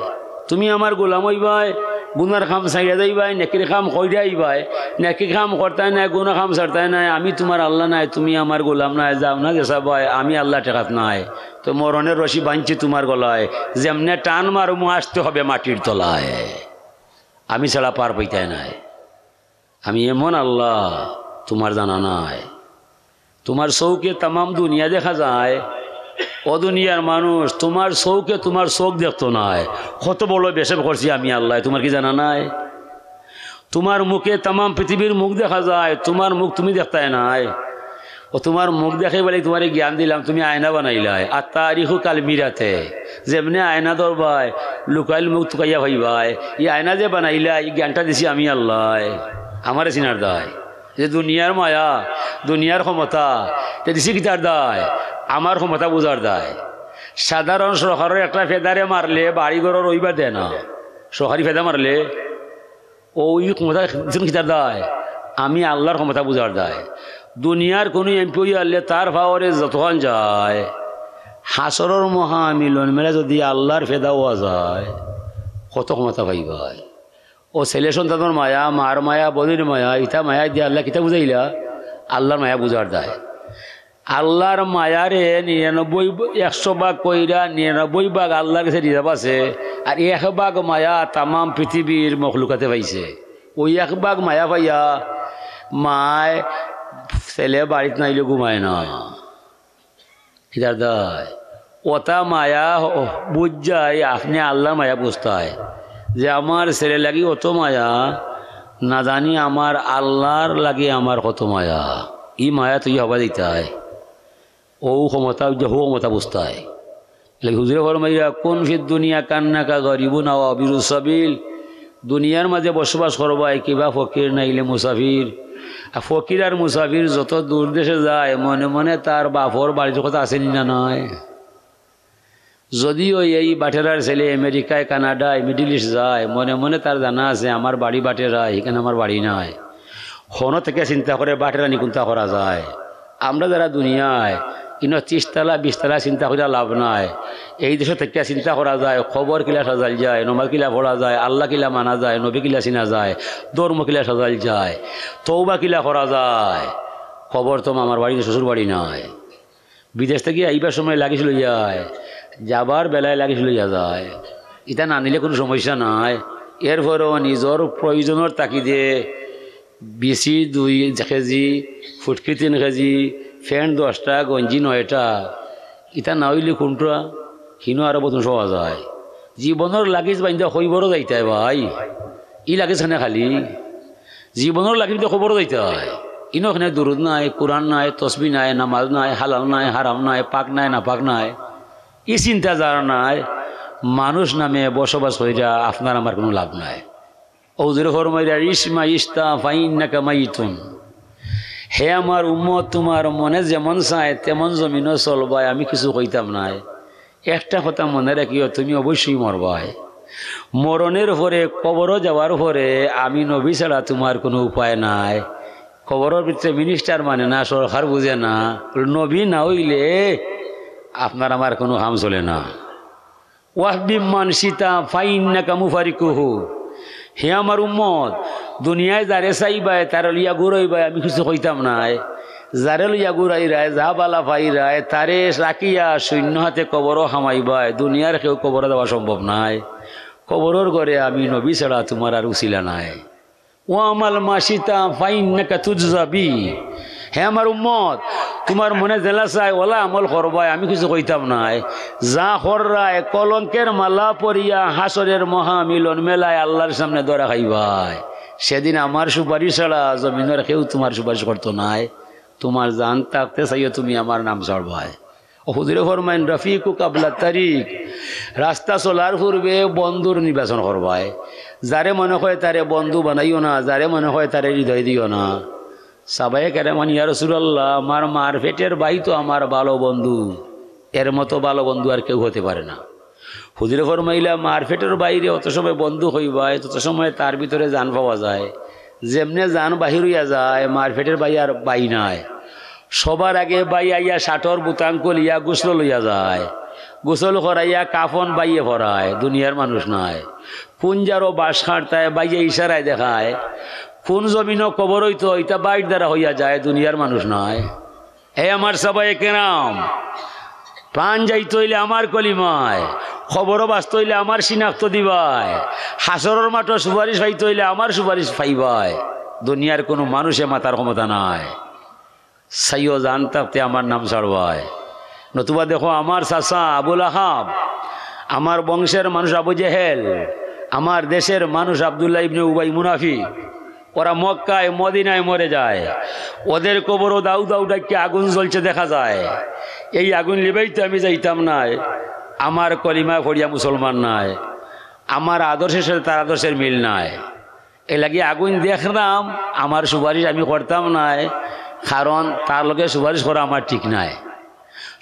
তুমি আমার গোলাম অইবায়, গুনার কাম ছাড়িয়া যাইবায়, নেকির কাম করিয়া আইবায়, নেকির কাম করতায় নায়, গুনার কাম ছাড়তায় নায়, আমি তুমার আল্লা নায়, তুমি আমার গোলাম নায়, যাও না যেছা বায়, আমি আল্লা ঠেকাত নায়। তো মরণের রশি বানছি তুমার গলায়, যেমনে টান মারমু আসতে হবে মাটির তলায়। আমি ছাড়া পার পাইতায় নায়। আমি এমন আল্লা, তুমার জানা নাই। তুমার চউখে তামাম দুনিয়া দেখা যায়, অউ দুনিয়ার মানুষ, তুমার চউখে তুমার চউখ দেখতো নায়। কত বড় বেহেশত করছি আমি আল্লায়, তুমার কি জানা নাই? তুমার মুখে তামাম পৃথিবীর মুখ দেখা যায়, তুমার মুখ তুমি দেখতায় নায়। অউ তুমার মুখ দেখাইবার লাগি তুমারে জ্ঞান দিলাম, তুমি আয়না বানাইলায়। আত-তারিখু কাল মিরাতে, যেমনে আয়না ধরবায়, লুকাইল মুখ তুকাইয়া পাইবায়। ই আয়না যে বানাইলায়, ই জ্ঞানটা দিছি আমি আল্লায়, আমারে চিনার দায়। যে দুনিয়ার মায়া, দুনিয়ার ক্ষমতা, তে দিছি কিতার দায়? আমার ক্ষমতা বুঝার দায়। সাধারণ সরকারর একটা ফেদারে মারলে বাড়ি ঘরর অইবার দেয় না, সরকারি ফেদা মারলে অউ ই ক্ষমতা দিছইন কিতার দায়? আমি আল্লার ক্ষমতা বুঝার দায়। দুনিয়ার কুনু এমপি অইয়া আইলে তার পাওয়ারে যতখান যায়, হাশরর মহামিলন মেলায় যুদি আল্লার ফেদা অওয়া যায়, কত ক্ষমতা পাইবায়। অউ ছেলে সন্তানর মায়া, মার মায়া, বইনর মায়া, ইতা মায়া দিয়া আল্লায় কিতা বুঝাইলা? আল্লার মায়া বুঝার দায়। আল্লার মায়ারে নিরানব্বই, একশো ভাগ কইরা নিরানব্বই ভাগ আল্লার গেছে reserve আছে, আর এক ভাগ মায়া তামাম পৃথিবীর মখলুকাতে পাইছে। অউ এক ভাগ মায়া পাইয়া মায় ছেলে বাড়িত নাইলে ঘুমায় না। কিতার দায়? অতা মায়া হ-, বুঝ যায়, আপনে আল্লার মায়া বুঝতায়। যে আমার ছেলের লাগি অত মায়া, না জানি আমার আল্লার লাগি আমার কত মায়া। ই মায়া তুই হবা দিতায়। অউ ক্ষমতা, অউ যে হউ ক্ষমতা বুঝতায়। লাগি হুজুরে ফরমাইরা, "কুন ফিদ দুনিয়া কান্নাকা গরিবুন আও আবিরুস সাবিল।" দুনিয়ার মাঝে বসবাস করবায় কিবা ফকির নাইলে মুসাফির। আর ফকির আর মুসাফির যত দূর দেশে যায়, মনে মনে তার বাপর বাড়ির কথা আছে নি না নাই? যদিও এই বাটেরার ছেলে আমেরিকায়, কানাডায়, Middle East যায়, মনে মনে তার জানা আছে, "আমার বাড়ি বাটেরায়, ইখান আমার বাড়ি নায়।" হনো থাকিয়া চিন্তা করে বাটেরানি কুন্তা করা যায়। আমরা যারা দুনিয়ায়, ইনো ত্রিশ তালা, বিশ তালা চিন্তা করিয়া লাভ নাই। এই দেশো থাকিয়া চিন্তা করা যায়, কবর কিলা সাজাইল যায়, নমাজ কিলা পড়া যায়, আল্লা কিলা মানা যায়, নবী কিলা চিনা যায়, ধর্ম কিলা সাজাইল যায়, তওবা কিলা করা যায়। কবর তো মামার বাড়ি, শ্বশুর বাড়ি নায়। বিদেশ থাকি আইবার সময় লাগেজ লইয়া আয়, যাবার বেলায় লাগেজ লইয়া যায়। ইতা না নিলে কুনু সমস্যা নাই। এরপরেও নিজর প্রয়োজনর তাগিদে বিসি দুই কেজি, ফুটকি তিন কেজি, প্যান্ট দশটা, গেঞ্জি নয়টা, ইতা না অইলে কুনটা হিনো আরো বতন সওয়া যায়। জীবনর লাগেজ বাইন্দা কইবরো যাইতায় ভাই, ই লাগেজ খানে খালি। জীবনর লাগেজ বাইন্দা কইবরো যাইতায়। ইনো কেনে দুরুদ নাই, কুরআন নাই, তসবি নাই, নামাজ নাই, হালাল নাই, হারাম নাই, পাক নাই, নাপাক নাই, ই চিন্তা যার নাই, মানুষ নামে বসবাস কইরা আপনার আমার কুনু লাভ নাই। ও হুজুরে ফরমাইরা, "ইশ মা ইশতা ফাইন্নাকা মাইতুন।" হে আমার উম্মত, তুমার মনে যেমন চায় তেমন জমিনো চলবায়, আমি কিছু কইতাম নায়। একটা কথা মনে রাখিও, তুমি অবশ্যই মরবায়। মরণের পরে, কবরো যাওয়ার পরে আমি নবী ছাড়া তুমার কুনু উপায় নাই। কবরর ভিতরে minister মানে না, সরকার বুঝে না, নবী না অইলে আপনার আমার কুনু কাম চলে না। "ওয়াহবিব মান শিতা ফাইন্নাকা মুফারিকুহু।" হে আমার উম্মত, দুনিয়ায় যারে চাইবায়, তারে লইয়া ঘুরাইবায়, আমি কিছু কইতাম নায়। যারে লইয়া ঘুরাইরায়, যা বালা পাইরায়, তারে রাখিয়া শূন্য হাতে কবরো হামাইবায়। দুনিয়ার কেউ কবরো যাওয়া সম্ভব নায়। কবরর ঘরে আমি নবী ছাড়া তুমার আর উছিলা নাই। "ওয়ামাল মা শিতা ফাইন্নাকা তুজজা বি।" হে আমার উম্মত, তুমার মনে যেলা চায়, ওলা আমল করবায়, আমি কিছু কইতাম নায়। যা কররায়, কলঙ্কের মালা পরিয়া হাশরের মহামিলন মেলায় আল্লার সামনে ধরা খাইবায়। সেদিন আমার সুপারিশ ছাড়া জমিনর কেউ তুমার সুপারিশ করতো নায়। তুমার জান থাকতে চাইও তুমি আমার নাম ছাড়বায়। ও হুজুরে ফরমাইন, "রফিকু কাবলা তারিক", রাস্তা চলার পূর্বে বন্ধুর নির্বাচন করবায়। যারে মনে কয় তারে বন্ধু বানাইও না, যারে মনে কয় তারে হৃদয় দিও না। সাহাবায়ে কেরাম কইন, "ইয়া রাসূলুল্লাহ, আমার মার পেটের ভাই তো আমার ভালো বন্ধু, এর মতো ভালো বন্ধু আর কেউ হতে পারে না।" হুজুরে ফরমাইলা, "মার পেটের ভাইরে অত সময় বন্ধু কইবায়, তত সময় তার ভিতরে জান পাওয়া যায়। যেমনে জান বাহির অইয়া যায়, মার পেটের ভাই আর ভাই নায়।" সবার আগে ভাই আইয়া শার্টর বুতাম খুলিয়া গোসল লইয়া যায়, গোসল করাইয়া কাফন ভাইয়ে পরায়, দুনিয়ার মানুষ নায়। কুন জারো বাঁশ কাটতায়, ভাইয়ে ইশারায় দেখায়। কুন জমিনো কবর অইতো, ইতা ভাইর দ্বারা অইয়া যায়, দুনিয়ার মানুষ নায়। হে আমার সাহাবায়ে কেরাম, প্রাণ যাইতো অইলে আমার কলিমায়, কবরো বাঁচতো অইলে আমার শিনাক্ত দিবায়, হাশরর মাঠো সুপারিশ পাইতো অইলে আমার সুপারিশ পাইবায়। দুনিয়ার কুনু মানুষে মাতার ক্ষমতা নাই। চাইও জান থাকতে আমার নাম ছাড়বায়। নতুবা দেখো, আমার চাচা আবু লাহাব, আমার বংশের মানুষ আবু জেহেল, আমার দেশের মানুষ আব্দুল্লাহ ইবনে উবাই মুনাফিক, ওরা মক্কায় মদিনায় মরে যায়। ওদের কবরো দাউ দাউ ডাকিয়া আগুন জ্বলছে দেখা যায়। এই আগুন লিবাইতে আমি যাইতাম নায়। আমার কলিমা পড়িয়া মুসলমান নায়, আমার আদর্শের সাথে তার আদর্শের মিল নাই। এর লাগি আগুন দেখরাম, আমার সুপারিশ আমি করতাম নায়, কারণ তার লগে সুপারিশ করা আমার ঠিক নায়।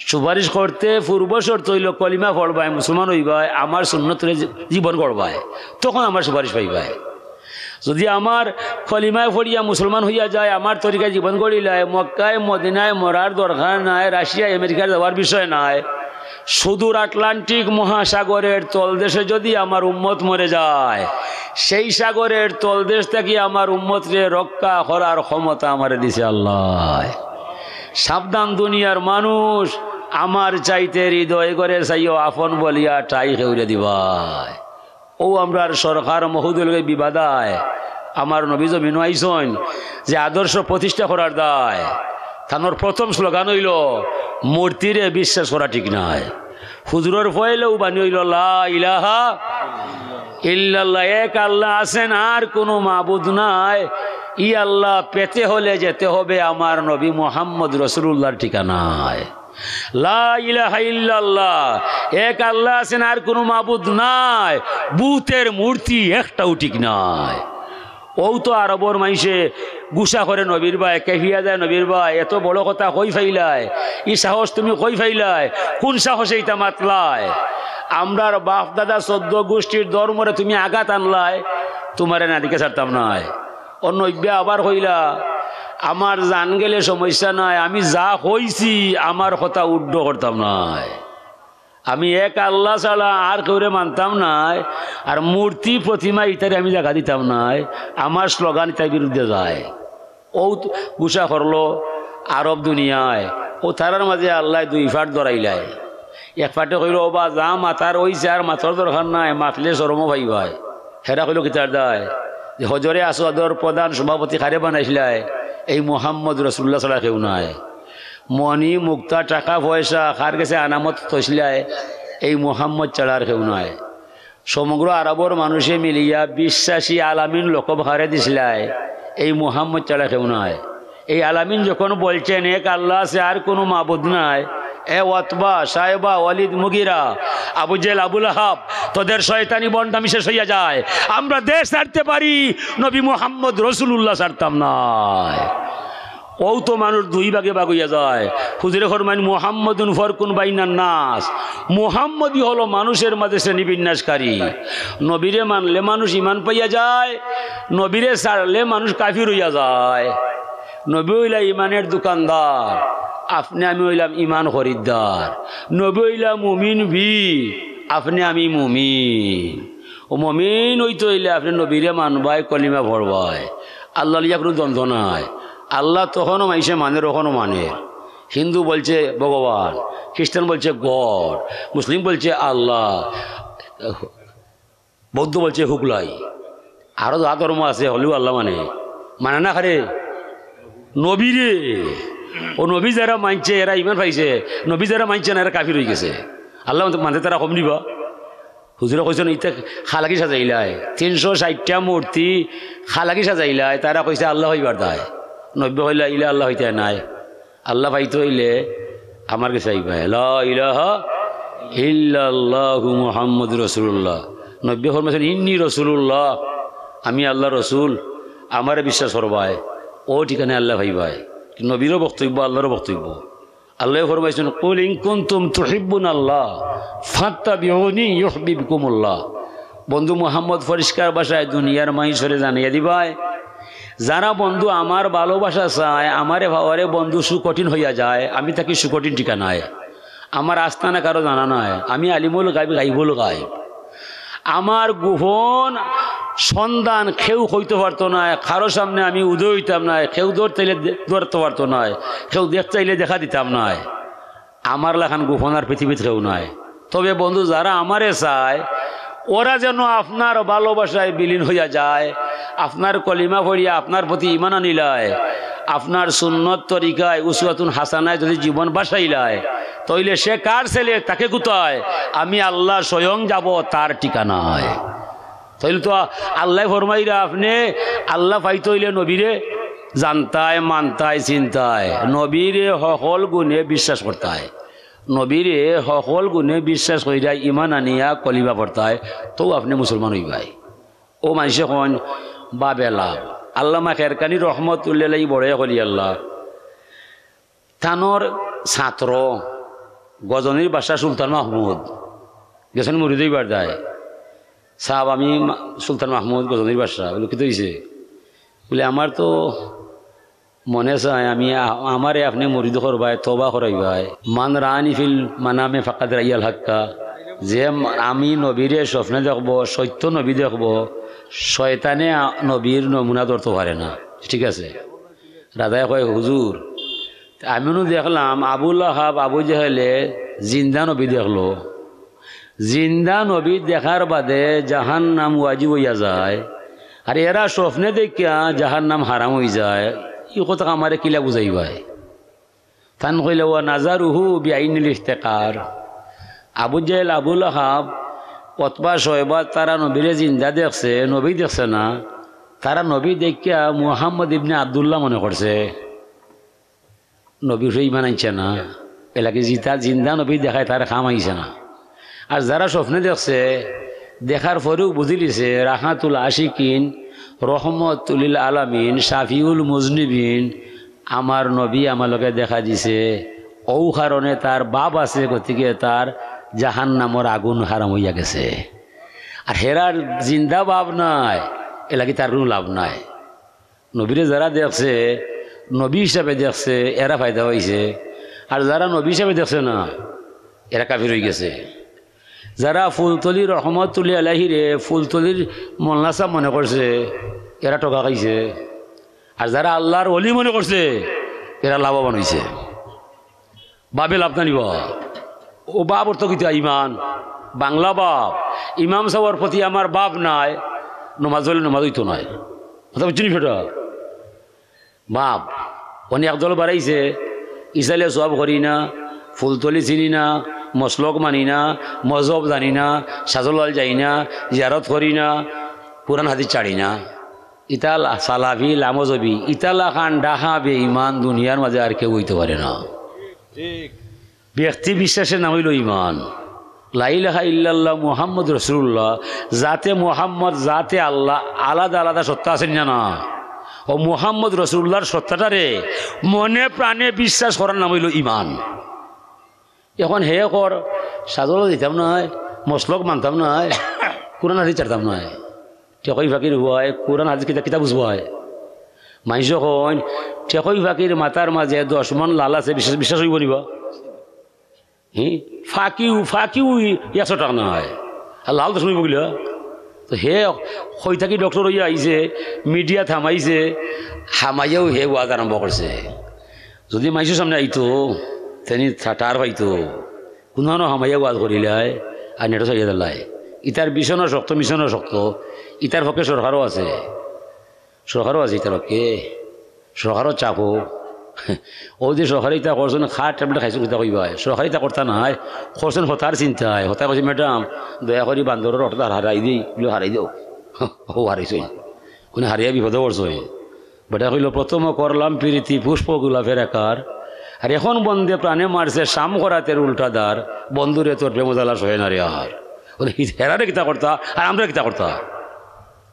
সুপারিশ করতে পূর্ব শর্ত অইলো কলিমা পড়বায়, মুসলমান অইবায়, আমার সুন্নতরে জী-, জীবন গড়বায়, তখন আমার সুপারিশ পাইবায়। যদি আমার কলিমায় পড়িয়া মুসলমান অইয়া যায়, আমার তরিকায় জীবন গড়িলায়, মক্কায় মদিনায় মরার দরকার নাই, রাশিয়া আমেরিকার যাওয়ার বিষয় নাই। সুদূর আটলান্টিক মহাসাগরের তলদেশে যদি আমার উম্মত মরে যায়, সেই সাগরের তলদেশ থাকি আমার উম্মতরে রক্ষা করার ক্ষমতা আমারে দিছে আল্লায়। সাবধান দুনিয়ার মানুষ, আমার চাইতে হৃদয় ঘরে চাইও আপন বলিয়া ঠাই কেউরে দিবায়। ও আমরার সরকার মহোদয় লগে বিবাদায়, আমার নবী জমিনো আইছইন যে আদর্শ প্রতিষ্ঠা করার দায়। তানর প্রথম স্লোগান অইলো, "মূর্তিরে বিশ্বাস করা ঠিক নায়।" হুজুরর পয়লাউ বাণী অইলো, "লা ইলাহা ইল্লাল্লাহ, এক আল্লাহ আছেন, আর কুনু মাবুদ নাই। ই আল্লাহ পেতে হলে যেতে হবে আমার নবী মুহাম্মদ রাসূলুল্লাহর ঠিকানায়।" লা ইলাহা ইল্লাল্লাহ, এক আল্লাহ আছেন, আর কুনু মাবুদ নাই, বুতের মূর্তি একটাও ঠিক নাই। অউ তো আরবর মাইনষে গুসা করে নবীর বায়, কেফিয়া যায় নবীর বায়, এত বড় কথা কই পাইলায়? ই সাহস তুমি কই পাইলায়? কুন সাহসে ইতা মাতলায়? আমরার বাপ দাদা চৌদ্দ গুষ্টির ধর্মরে তুমি আঘাত আনলায়, তুমারে নাদিকে ছাড়তাম নায়। অন্য ইব্বে আবার কইলা, "আমার জান গেলে সমস্যা নাই, আমি যা কইছি আমার কথা উড্ড করতাম নায়। আমি এক আল্লাহ ছাড়া আর কেউরে মানতাম নায়, আর মূর্তি প্রতিমা ইতারে আমি জাগা দিতাম নায়।" আমার স্লোগান ইতার বিরুদ্ধে যায়। অউ তো গুসা করলো আরব দুনিয়ায়, অউ তারার মাঝে আল্লায় দুই ফাট ধরাইলায়। এক ফাটে কইলো, "ওবা, যা মাতার অইছে, আর মাতার দরকার নাই, মাতলে শরমও পাইবায়।" হেরা কইলো, "কিতার দায়?" যে হজরে আসওয়াদর প্রধান সভাপতি কারে বানাইছিলায়? এই মুহাম্মদ রাসূলুল্লাহ ছাড়া কেউ নাই। মণি মুক্তা, টাকা পয়সা কার গেছে আমানত থইছিলায়? এই মুহাম্মদ ছাড়া আর কেউ নাই। সমগ্র আরবর মানুষে মিলিয়া বিশ্বাসী আলামিন লকব কারে দিছিলায়? এই মুহাম্মদ ছাড়া কেউ নাই। এই আলামিন যখন বলছেন, "এক আল্লাহ আছে, আর কোনো মাবুদ নাই," এ ওয়াতবা, সাহেবা, ওয়ালিদ, মুগিরা, আবু জেহেল, আবু লাহাব, তোদের শয়তানি বন্ডামি শেষ হইয়া যায়। আমরা দেশ ছাড়তে পারি, নবী মোহাম্মদ রসুলুল্লাহ ছাড়তাম নায়। অউ তো মানুষ দুই ভাগে ভাগ হইয়া যায়। হুজুরে ফরমাইন, "মুহাম্মাদুন ফরকুন বাইনান নাস।" মুহাম্মদই হলো মানুষের মাঝে শ্রেণী বিন্যাসকারী। নবীরে মানলে মানুষ ইমান পাইয়া যায়, নবীরে ছাড়লে মানুষ কাফির হইয়া যায়। নবী হইলা ইমানের দোকানদার, আপনে আমি হইলাম ইমান খরিদ্দার। নবী হইলা মুমিন বি, আপনে আমি মুমিন। ও মুমিন হইতে হইলে আপনে নবীরে মানবায়, কলিমা পড়বায়। আল্লাহ লইয়া কোনো দ্বন্দ্ব নাই। আল্লাহ তখনও মানষে মানের, অখনও মানের। হিন্দু বলছে ভগবান, খ্রিস্টান বলছে গড, মুসলিম বলছে আল্লাহ, বৌদ্ধ বলছে হুকলাই, আরো যা ধর্ম আছে, হলেও আল্লাহ মানে, মানে না কারে? নবীরে। ও নবী যারা মানছে, এরা ইমান পাইছে, নবী যারা মানছে না, এরা কাফির হয়ে গেছে। আল্লাহ মানতে, মানতে তারা কম নিবা? হুজুরে কইছেন, "ইতা খালাকি সাজাইলায়, তিনশো ষাটটা মূর্তি খালাকি সাজাইলায়," তারা কইছে, "আল্লাহ হইবার দায়।" নবী কইলা, "ইলা আল্লাহ হইতে নাই।" আল্লাহ পাইতে হইলে আমার গেছে আইবায়। লা ইলাহা ইল্লাল্লাহু মুহাম্মাদুর রাসূলুল্লাহ। নবী ফরমাইছেন, "ইন্নী রাসূলুল্লাহ, আমি আল্লাহর রসুল, আমারে বিশ্বাস করবায়, অউ ঠিকানায় আল্লাহ পাইবায়।" নবীরও বক্তব্য, আল্লাহরও বক্তব্য। আল্লাহ ফরমাইছেন, "কুল ইন কুনতুম তুহিব্বুনাল্লাহ ফাত্তাবিউনি ইউহবিবকুমুল্লাহ।" বন্ধু মুহাম্মদ পরিষ্কার ভাষায় দুনিয়ার মাইনষরে জানাইয়া দিবায়, যারা বন্ধু আমার ভালোবাসা চায়, আমারে পাওয়ারে বন্ধু সুকঠিন হইয়া যায়, আমি থাকি সুকঠিন ঠিকানায়। আমার আস্তানা কারো জানা নাই, আমি আলিমুল গাইব, গাইবুল গাইব। আমার গোপন সন্ধান কেউ কইতে পারতো না, কারো সামনে আমি উদয় হইতাম না, কেউ ধরতে চাইলে দে-, ধরতে পারতো না, কেউ দেখতে চাইলে দেখা দিতাম না। আমার লাখান গোপন আর পৃথিবীত কেউ নাই। তবে বন্ধু, যারা আমারে চায়, ওরা যেন আপনার ভালোবাসায় বিলীন হইয়া যায়, আপনার কলিমা পড়িয়া আপনার প্রতি ঈমান আনিলায়, আপনার সুন্নত তরিকায় উসওয়াতুন হাসানায় যদি জীবন বাসাইলায়, তাইলে সে কার ছেলে, তাকে কোথায়? আমি আল্লাহ স্বয়ং যাব তার ঠিকানায়। তাইলে তো আল্লাহ ফরমাইরা, আপনে আল্লাহ পাইতে হইলে নবীরে জানতায়, মানতায়, চিনতায়, নবীরে হকল গুণে বিশ্বাস করতায়। নবীরে হকল গুণে বিশ্বাস কইরা ঈমান আনিয়া কলিমা পড়তায়, তউ আপনে মুসলমান অইবায়। অউ মানষে কইন বাবে লাভ। আল্লামা খেরকানি রহমতুল্লাহ আলাইহি বড় অলি আল্লাহ। তানর ছাত্র গজনীর বাদশা সুলতান মাহমুদ গেছইন মুরিদ অইবার দায়। "সাব, আমি মা-, সুলতান মাহমুদ গজনীর বাদশা।" বলে, "কিতা অইছে?" বলে, "আমার তো মনে চায় আমি আ-, আমারে আপনে মুরিদ করবায়, তওবা করাইবায়। মান রাআনি ফিল মানামে ফাকাদ রাইয়াল হাক্কা।" যে ম-, আমি নবীরে স্বপ্নে দেখবো, সত্য নবী দেখবো, শয়তানে আ-, নবীর নমুনা ধরতো পারে না। ঠিক আছে? রাজায় কয়, "হুজুর, আমি নু দেখলাম আবু লাহাব, আবু জেহেলে জিন্দা নবী দেখলো। জিন্দা নবী দেখার বাদে জাহান্নাম ওয়াজিব অইয়া যায়, আর এরা স্বপ্নে দেখিয়া জাহান্নাম হারাম অই যায়। ই কথা আমারে কিলা বুঝাইবায়?" তান কইলা, "ওয়া নাজারুহু বিআইনিল ইহতিকার।" আবু জেহেল, আবু লাহাব, উতবা, শয়বা, তারা নবীরে জিন্দা দেখছে, নবী দেখছে না। তারা নবী দেখিয়া মুহাম্মদ ইবনে আব্দুল্লাহ মনে করছে। নবীর উপরে ঈমান আনছে না। এলাকি জিতা-, জিন্দা নবী দেখায় তার কাম আইছে না। আর যারা স্বপ্নে দেখছে, দেখার পরেউ বুঝিলিছে, রাহাতুল আশিকিন, রহমতুল লিল আলামিন, শাফিউল মুজনিবিন, আমার নবী আমার লগে দেখা দিছে, অউ কারণে তার বাপ আছে, গতিকে তার জাহান্নামর আগুন হারাম অইয়া গেছে। আর হেরার জিন্দা বাপ নাই, এলাকি তার কুনু লাভ নাই। নবীরে যারা দেখছে, নবী হিসাবে দেখছে, এরা ফায়দা পাইছে। আর যারা নবী হিসাবে দেখছে না, এরা কাফির অই গেছে। যারা ফুলতলি রহমতুল্লাহ আলাইহিরে ফুলতলির মোল্লা সাব মনে করছে, এরা ঠকা খাইছে। আর যারা আল্লাহর ওলি মনে করছে, এরা লাভবান অইছে। বাবে লাভ না নিবা। অউ বাব অর্থ কিতা? ঈমান। বাংলা বাব। ইমাম সাবর প্রতি আমার বাব নাই, নমাজ অইলে নমাজ অইতো নায়। কথা বুঝছো নি বেটা? বাব। অনে একদল বাড়াইছে, ইসালে সওয়াব করি না, ফুলতলি চিনি না, মসলক মানি না, মজহব জানি না, শাহজালাল যাই না, জিয়ারত করি না, কোরআন হাদিস ছাড়ি না। ইতা লা-, সালাফি, লামজবি, ইতা লাখান ডাহা বেঈমান দুনিয়ার মাঝে আর কেউ অইতো পারে না। ঠিক। ব্যক্তি বিশ্বাসের নাম অইলো ইমান। লা ইলাহা ইল্লাল্লাহ মুহাম্মদ রাসূলুল্লাহ, জাতে মুহাম্মদ, জাতে আল্লাহ, আলাদা আলাদা সত্তা আছে না, না? ও মুহাম্মদ রাসূলুল্লাহর সত্তাটারে মনে প্রাণে বিশ্বাস করার নাম অইলো ইমান। এখন হে কর, সাজলো দিতাম নায়, মসলক মানতাম নায়, কোরআন হাদিস ছাড়তাম নায়। ঠেকই ফাকির হুয়ায়, কোরআন হাদিস কিতা, কিতা বুঝবায়? মাইনষে কইন, ঠেকই ফাকির মাথার মাঝে দশ মণ লাল আছে, বিশ্বাস, বিশ্বাস অইবো নি বা? হি? ফাকিউ, ফাকিউ একশো টাকা নায়। আর লাল দশ মণ অইবো কিলা? তো হে কই থাকি ডক্টর অইয়া আইছে, মিডিয়াত হামাইছে, হামাইয়াউ হে ওয়াজ আরম্ভ করছে। যদি মাইনষর সামনে আইতো, তেনি ঠা-, ঠার পাইতো। কুনানো হামাইয়া ওয়াজ করিলায়, আর নেটো ছাড়িয়া দিলায়। ইতার ভীষণ শক্ত, মিশন শক্ত, ইতার পক্ষে সরকারও আছে। সরকারও আছে ইতার পক্ষে। সরকারও চাপো। ও যে সরকারে ইতা করছইন, খা ট্যাবলেট খাইছইন, কিতা কইবায়? সরকারে ইতা করতা নায়, করছইন হতার চিন্তায়। হতায় কইছে, "ম্যাডাম, দয়া করি বান্দরর অটোটা হারাই দেই, বুলে, হারাই দেও।" ও হারাইছইন। কুনে হারাইয়া বিপদে পড়ছইন। বেটা কইল, "প্রথম করলাম পিরিতি পুষ্প গোলাপের আকার, আর এখন বন্দে প্রাণে মারছে শাম করাতের উল্টা ধার, বন্ধুরে তোর প্রেম জ্বালা সহে না রে আর।" ওরে, হি-, হেরারে কিতা করতা, আর আমরা কিতা করতা?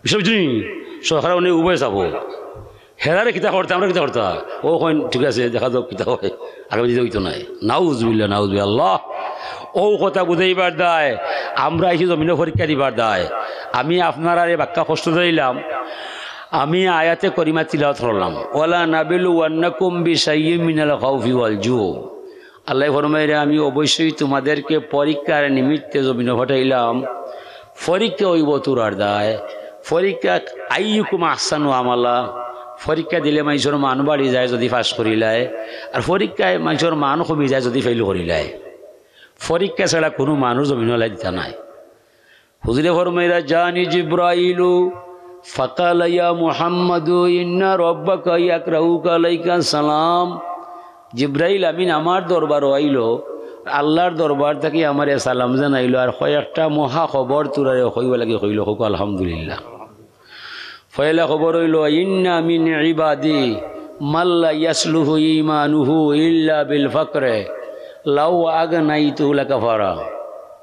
বিষয় বুঝছনি? সরকার উনি উভয় চাপো। হেরারে কিতা করতা, আমরা কিতা করতা? ও কইন, "ঠিক আছে, দেখা যাউক কিতা হয়, আগামী দিনে অইতো নায়।" নাউজুবিল্লাহ, নাউজুবিল্লাহ। আল্লাহ, ও কথা বুঝাইবার দায়, আমরা আইছি জমিনো পরীক্ষা দিবার দায়। আমি আপনারারে বাক্কা কষ্ট দিলাম, আমি আয়াতে করিমা তিলাওয়াত করলাম, "ওয়ালা নাবিলুওয়ান্নাকুম বিশাইয়্যিম মিনাল খাউফি ওয়াল জু।" আল্লায় ফরমাইরা, "আমি অবশ্যই তোমাদেরকে পরীক্ষার নিমিত্তে জমিনো পাঠাইলাম।" পরীক্ষা অইবো তুরার দায়, পরীক্ষা আইয়ুকুম আহসানু আমালা, পরীক্ষা দিলে মাইনষর মান বাড়ি যায় যদি পাস করিলায়, আর পরীক্ষায় মাইনষর মান কমি যায় যদি ফেইল করিলায়। পরীক্ষা ছাড়া কুনু মানুষ জমিনো আল্লায় দিতা নায়। হুজুরে ফরমাইরা, "জানি জিব্রাইলু ফাকালা ইয়া মুহাম্মাদু ইন্না রাব্বাকা ইয়াকরাউকা আলাইকা সালাম।" জিব্রাইল আমিন আমার দরবারো আইলো, আল্লার দরবার থাকি আমারে সালাম জানাইলো, আর কয়েকটা মহা খবর তুরারে কইবার লাগি কইলো, কউক্কা আলহামদুলিল্লাহ। পয়লা খবর অইলো, "ইন্না মিন ইবাদি মাল্লা ইয়াসলুহু ঈমানুহু ইল্লা বিল ফাকরে, লাউ আগনাইতু লাকাফারা।"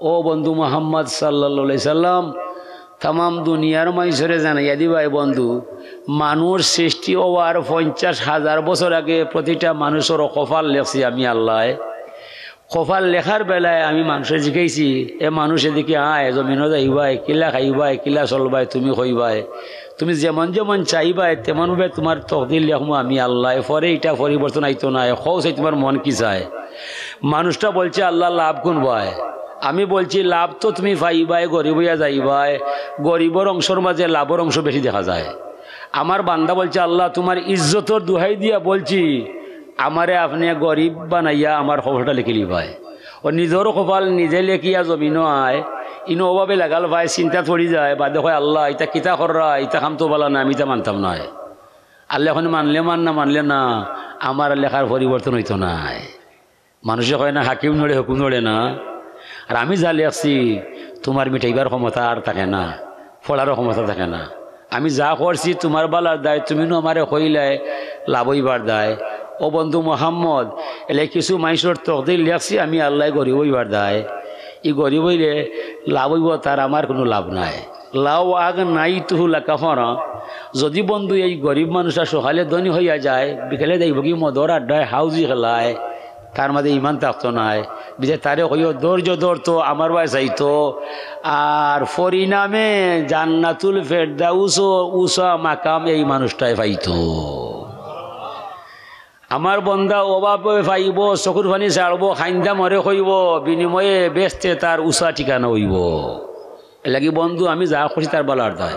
ও বন্ধু মুহাম্মদ সাল্লাল্লাহু আলাইহি সাল্লাম, তামাম দুনিয়ার মাইনষরে জানাইয়া দিবায় বন্ধু, মানুষ সৃষ্টি অওয়ার পঞ্চাশ হাজার বছর আগে প্রতিটা মানুষর কপাল লেখছি আমি আল্লায়। কপাল লেখার বেলায় আমি মানষরে জিকাইছি, এ মানুষ এদিকে আয়, জমিনো যাইবায়, কিলা খাইবায়, কিলা চলবায়, তুমি কইবায়। তুমি যেমন যেমন চাইবায়, তেমন ভাবে তুমার তকদির লেখমু আমি আল্লায়। পরে ইটা পরিবর্তন আইতো নায়। কও চাই তুমার মন কি চায়? মানুষটা বলছে, "আল্লাহ, লাভ কুনবায়?" আমি বলছি, "লাভ তো তুমি পাইবায়, গরিব অইয়া যাইবায়। গরিবর অংশর মাঝে লাভর অংশ বেশি দেখা যায়।" আমার বান্দা বলছে, "আল্লাহ, তুমার ইজ্জতর দুহাই দিয়া বলছি, আমারে আপনে গরিব বানাইয়া আমার কপালটা লেখিলিবায়।" ও নিজর কপাল নিজে লেখিয়া জমিনো আয়, ইনো অভাবে লাগাল পায়, চিন্তাত পড়ি যায়, বাদে কয়, "আল্লাহ, ইতা কিতা কররা, ইতা কাম তো ভালা না, আমি ইতা মানতাম নায়।" আল্লায় কইন, "মানলে মান, না মানলে না, আমার লেখার পরিবর্তন অইতো নায়।" মানষে কয় না, "হাকিম নড়ে, হুকুম নড়ে না।" আর আমি যা লেখছি, তুমার মিটাইবার ক্ষমতা আর থাকে না, পড়ারও ক্ষমতা থাকে না। আমি যা করছি তুমার ভালার দায়, তুমি নু আমারে কইলায় লাভ অইবার দায়। ও বন্ধু মুহাম্মদ, এলে কিছু মাইনষর তকদির লেখছি আমি আল্লায় গরিব অইবার দায়। ই গরিব অইলে লাভ অইবো তার, আমার কুনু লাভ নাই। লাউ আগনাইতুহু লাকাফারা, যদি বন্ধু এই গরিব মানুষটা সকালে ধনী অইয়া যায়, বিকেলে যাইবোগি মদর আড্ডায়, হাউজি খেলায়, তার মাঝে ইমান থাকতো নায়। বিদে তারে কইও, "ধৈর্য ধরতো, আমার বায় চাইতো, আর পরিণামে জান্নাতুল ফেরদাউসও উচা মাকাম এই মানুষটায় পাইতো।" আমার বন্দা অভাবে পাইবো, চকুর পানি ছাড়বো, কাইন্দা মরে কইবো, বিনিময়ে বেহেস্তে তার উচা ঠিকানা অইবো। এরলাগি বন্ধু, আমি যা করছি তার ভালার দায়।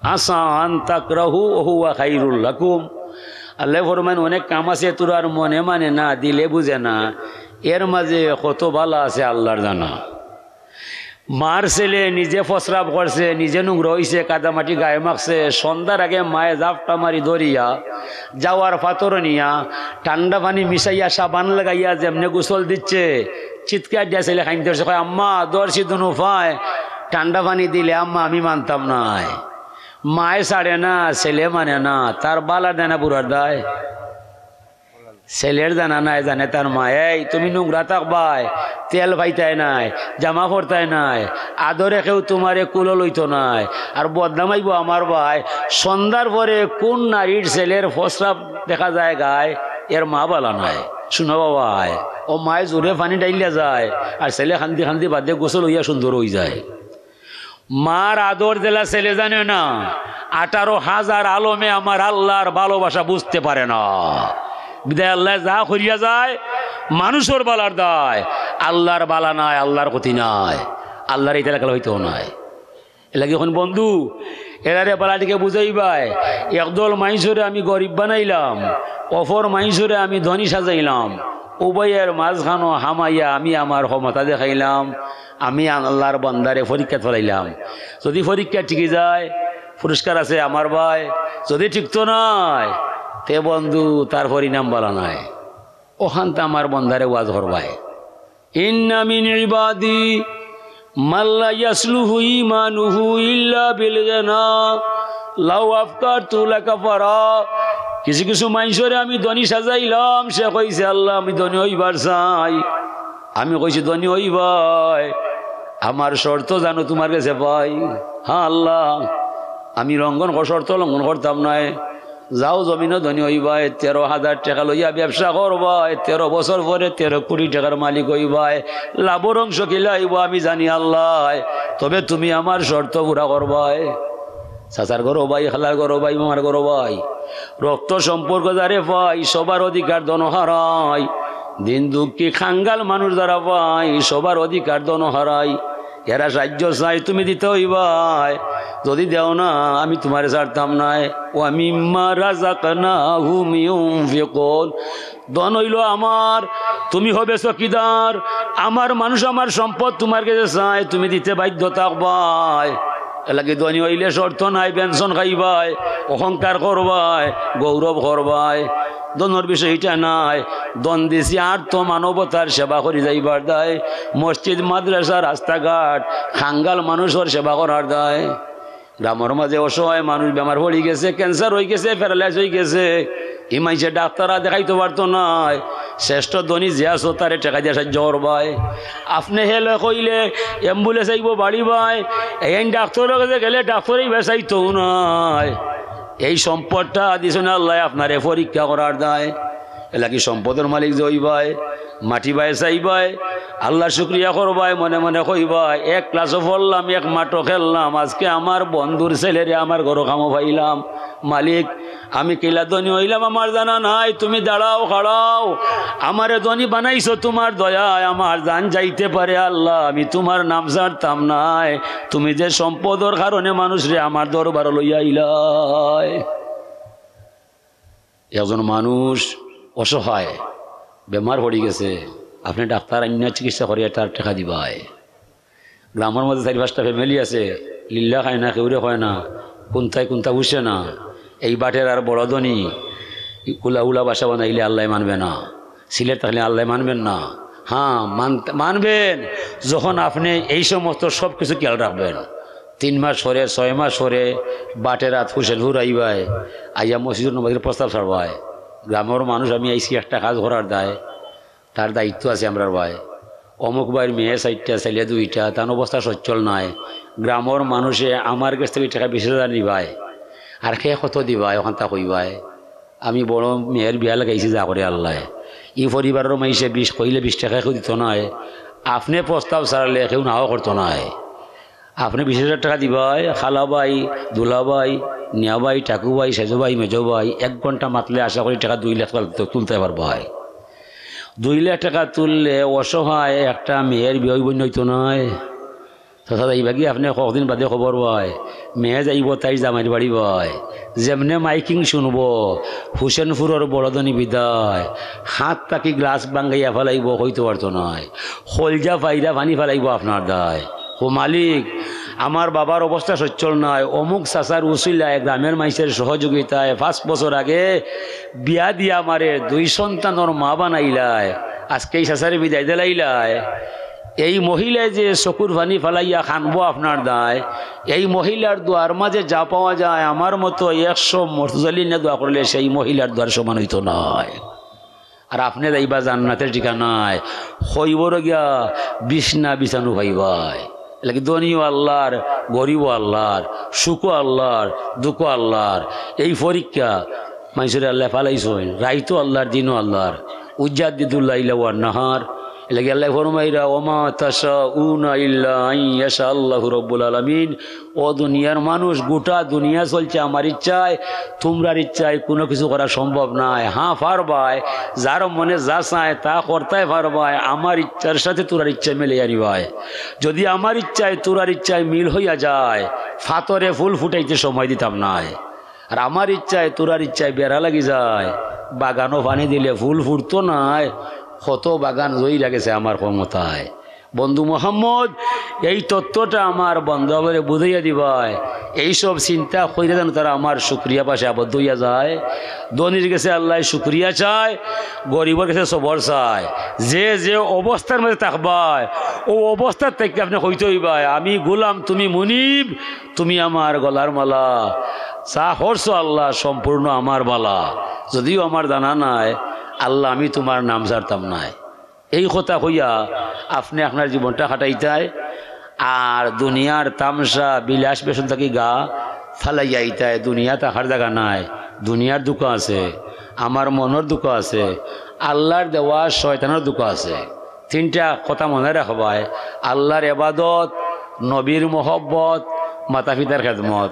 আসা আন তাকরাহু ওয়া হুয়া খাইরুল লাকুম। আল্লায় ফরমাইন, অনেক কাম আছে তুরার মনে মানে না, দিলে বুঝে না, এর মাঝে কত ভালা আছে আল্লার জানা। মার ছেলে নিজে প্রস্রাব করছে, নিজে নোংরা অইছে, কাদামাটি গায়ে মাখছে, সন্ধ্যার আগে মায়ে জাপটা মারি ধরিয়া, যাওয়ার পাথর নিয়া, ঠান্ডা পানি মিশাইয়া সাবান লাগাইয়া যেমনে গোসল দিচ্ছে, চিৎকার দিয়া ছেলে কাইন্দা ধরছে, কয়, "আম্মা, ধরছি দুনো পায়, ঠান্ডা পানি দিলে আম্মা আমি মানতাম নায়।" মায়ে ছাড়ে না, ছেলে মানে না, তার বালার দায় না বুড়ার দায়? ছেলের জানা নাই, জানে তার মায়। এই, তুমি নোংরা থাকবায়, তেল পাইতায় নায়, জামা পরতায় নায়, আদরে কেউ তুমারে কুলো লইতো নায়, আর বদনাম আইবো আমার বায়। সন্ধ্যার পরে কোন নারীর ছেলের প্রস্রাব দেখা যায় গায়, এর মা বালা নায়। শুনো বাবায়, ও মায় জোরে পানি ঢাইল্লা যায়, আর ছেলে কান্দি কান্দি বাদে গোসল অইয়া সুন্দর অইযায়। মার আদর যেলা ছেলে জানে না, আঠারো হাজার আলমে আমার আল্লার ভালোবাসা বুঝতে পারে না। বিদায় আল্লায় যা করিয়া যায়, মানুষর বালার দায়, আল্লার বালা নায়, আল্লার ক্ষতি নায়, আল্লার ইতা লাখান অইতো নায়। এরলাগি অখন বন্ধু, এরারে বালা টিকে বুঝাইবায়, একদল মাইনষরে আমি গরিব বানাইলাম, অপর মাইনষরে আমি ধনী সাজাইলাম, উভয়ের মাঝখানো হামাইয়া আমি আমার ক্ষমতা দেখাইলাম, আমি আল্লার বান্দারে পরীক্ষাত ফালাইলাম। যদি পরীক্ষা টিকি যায়, পুরস্কার আছে আমার বায়, যদি টিকতো নায়, তে বন্ধু, তার পরিণাম বালা নায়। অখানতে আমার বান্দারে ওয়াজ করবায়। ইন্না মিন ইবাদি মান লা ইয়াসলুহু ঈমানুহু ইল্লা বিল গিনা, লাউ আফকারতু লাকাফারা। কিছু কিছু মাইনষরে আমি ধনী সাজাইলাম, সে কইছে, "আল্লাহ, আমি ধনী অইবার চাই।" আমি কইছি, "ধনী অইবায়, আমার শর্ত জানো তুমার গেছে পাই।" "হ্যাঁ আল্লাহ, আমি লঙ্ঘন কর-, শর্ত লঙ্ঘন করতাম নায়।" যাও জমিনো ধনী অইবায়, তেরো হাজার টেকা লইয়া ব্যবসা করবায়, তেরো বছর পরে তেরো কোটি টেকার মালিক অইবায়, লাভর অংশ কিলা অইবো আমি জানি আল্লায়, তবে তুমি আমার শর্ত পুরা করবায়। চাচার ঘরো ভাই, খালার ঘরো ভাই, মামার ঘরো ভাই, রক্ত সম্পর্ক যারে পাই, সবার অধিকার ধনো হারাই। দিন দুঃখী কাঙ্গাল মানুষ যারা পাই, সবার অধিকার ধনো হারাই। এরা সাহায্য চাই, তুমি দিতে অইবায়, যদি দেও না, আমি তুমারে ছাড়তাম নায়। ওয়া মিম্মা রাযাকনাহুম ইউনফিকুন। ধন অইলো আমার, তুমি হবে চকিদার, আমার মানুষ, আমার সম্পদ তুমার গেছে চাই, তুমি দিতে বাধ্য থাকবায়। এরলাগি ধনী অইলে শর্ত নাই, বেনশন খাইবায়, অহংকার করবায়, গৌরব করবায়। ধনর বিষয় ইটা নায়। ধন দিছি আর্ত মানবতার সেবা করি যাইবার দায়, মসজিদ, মাদ্রাসা, রাস্তাঘাট, কাঙ্গাল মানুষর সেবা করার দায়। গ্রামর মাঝে অসহায় মানুষ বেমার পড়ি গেছে, cancer অইগেছে, paralyse অইগেছে, ই মাইনষে ডাক্তার দেখাইতো পারতো নায়, শ্রেষ্ঠ ধনী যে আছো তারে টেকা দিয়া সাহায্য করবায়। আপনে হেলে কইলে ambulance আইবো বাড়ি বায়, এইন ডাক্তারর গেছে গেলে ডাক্তারে ইবার চাইতো নায়। এই সম্পদটা দিছইন আল্লায় আপনারে পরীক্ষা করার দায়। এরলাগি সম্পদর মালিক যে অইবায়, মাটি বায় চাইবায়, আল্লার শুকরিয়া করবায়, মনে মনে কইবায়, "এক ক্লাসও পড়লাম, এক মাঠও খেললাম, আজকে আমার বন্ধুর ছেলেরে আমার ঘরো কামো পাইলাম। মালিক, আমি কিলা ধনী অইলাম আমার জানা নাই, তুমি দাঁড়াও, খাড়াও, আমারে ধনী বানাইছো তুমার দয়ায়, আমার জান যাইতে পারে আল্লাহ, আমি তুমার নাম ছাড়তাম নায়, তুমি যে সম্পদর কারণে মানুষরে আমার দরবারো লইয়া আইলায়।" একজন মানুষ অসহায়, বেমার পড়ি গেছে, আপনে ডাক্তার আনিয়া চিকিৎসা করিয়া তার টেকা দিবায়। গ্রামর মাঝে চাইর পাঁচটা family আছে, লিল্লা খায় না, কেউরে কয় না, কুন্তায় কুন্তা বুঝে না। এই বাটের আর বড় ধনী, উলা উলা ভাষা বানাইলে আল্লায় মানবে না, সিলেট থাকলে আল্লায় মানবেন না। হ্যাঁ, মান-, মানবেন, যখন আপনে এই সমস্ত সব কিছু খেয়াল রাখবেন। তিন মাস পরে, ছয় মাস পরে, বাটের রাত হুসেনপুর আইবায়, আইয়া মসজিদর নমাজর প্রস্তাব ছাড়বায়। গ্রামর মানুষ আমি আইছি একটা কাজ করার দায়, তার দায়িত্ব আছে আমরার বায়। অমুক ভাইর মেয়ে চাইরটা, ছেলে দুইটা, তান অবস্থা সচ্ছল নায়। গ্রামর মানুষে আমার গেছ থাকি টেকা বিশ হাজার নিবায়, আর কে কত দিবায়, অখানতা কইবায়। আমি বড় মেয়ের বিয়া লাগাইছি যা করে আল্লায়। ই পরিবারর মাইনষে বিশ কইলে বিশ টেকা কেউ দিতো নায়। আপনে প্রস্তাব ছাড়লে কেউ নাও করতো নায়। আপনে বিশ হাজার টেকা দিবায়, খালা ভাই, দুলা ভাই, নিয়া ভাই, টাকু ভাই, সেজো ভাই, মেজো ভাই, এক ঘন্টা মাতলে আশা করি টেকা দুই লাখ তুলতে পারবায়। দুই লাখ টেকা তুললে অসহায় একটা মেয়ের বিয়া অইবো নি অইতো নায়? চাচা যাইবা গি আপনে কতদিন বাদে খবর পায়, মেয়ে যাইবো তাইর জামাইর বাড়ি বায়, যেমনে মাইকিং শুনবো, হুসেনপুরর বড় ধনী বিদায়, হাত থাকি গ্লাস ভাঙ্গাইয়া ফালাইবো, কইতো পারতো নায়, কইলজা ফাইরা পানি ফালাইবো আপনার দায়। ও মালিক, আমার বাবার অবস্থা সচ্ছল নায়, অমুক চাচার উসিলায়, গ্রামের মাইনষের সহযোগিতায় পাঁচ বছর আগে বিয়া দিয়া আমারে দুই সন্তানর মা বানাইলায়, আজকে এই চাচারে বিদায় দিলাইলায়। এই মহিলায় যে চকুর পানি ফালাইয়া কানবো আপনার দায়, এই মহিলার দোয়ার মাঝে যা পাওয়া যায়, আমার মতো একশো মর্তুজালি নিয়া দোয়া করলে সেই মহিলার দোয়ার সমান অইতো নায়। আর আপনে যাইবা জান্নাতের ঠিকানায়, কইবরো গিয়া বিছনা বিছানো পাইবায়। এরলাগি ধনীও আল্লার, গরিবও আল্লার, সুখও আল্লার, দুঃখও আল্লার। এই পরীক্ষা মানষরে আল্লায় ফালাইছইন, রাইতও আল্লার, দিনও আল্লার। উজ্জাদ্দিদুল লাইলা ওয়ান নাহার। এরলাগি আল্লায় ফরমাইরা, "ওমা তাশাউনা ইল্লা আন ইয়াশা আল্লাহু রাব্বুল আলামিন।" ও দুনিয়ার মানুষ, গোটা দুনিয়া চলছে আমার ইচ্ছায়, তুমরার ইচ্ছায় কুনু কিছু করা সম্ভব নায়। হ্যাঁ, পারবায়, যার মনে যা চায় তা করতায় পারবায়, আমার ইচ্ছার সাথে তুরার ইচ্ছা মিলাইয়া নিবায়। যদি আমার ইচ্ছায় তুরার ইচ্ছায় মিল অইয়া যায়, ফাতরে ফুল ফুটাইতে সময় দিতাম নায়। আর আমার ইচ্ছায় তুরার ইচ্ছায় বেড়া লাগি যায়, বাগানো পানি দিলে ফুল ফুটতো নায়, কত বাগান জইরা গেছে আমার ক্ষমতায়। বন্ধু মোহাম্মদ, এই তত্ত্বটা আমার বন্দাগুলোরে বুঝাইয়া দিবায়। এইসব চিন্তা কইরা যেন তারা আমার শুকরিয়া পাশে আবদ্ধ অইয়া যায়। ধনীর গেছে আল্লায় শুকরিয়া চায়, গরিবর গেছে সবর চায়। যে যে অবস্থার মাঝে থাকবায়, অউ অবস্থার থাকি আপনে কইতে অইবায়, "আমি গোলাম, তুমি মুনিব, তুমি আমার গলার মালা, যা করছো আল্লাহ সম্পূর্ণ আমার বালা, যদিও আমার জানা নাই আল্লাহ, আমি তুমার নাম ছাড়তাম নায়।" এই কথা কইয়া আপনে আপনার জীবনটা কাটাইতায়, আর দুনিয়ার তামশা বিলাস বেসন থাকি গা ফালাইয়া আইতায়। দুনিয়া থাকার জাগা নায়, দুনিয়ার ধুকা আছে, আমার মনর ধুকা আছে, আল্লার দেওয়া শয়তানর ধুকা আছে। তিনটা কথা মনে রাখবায়, আল্লার এবাদত, নবীর মহব্বত, মাতা পিতার খেদমত।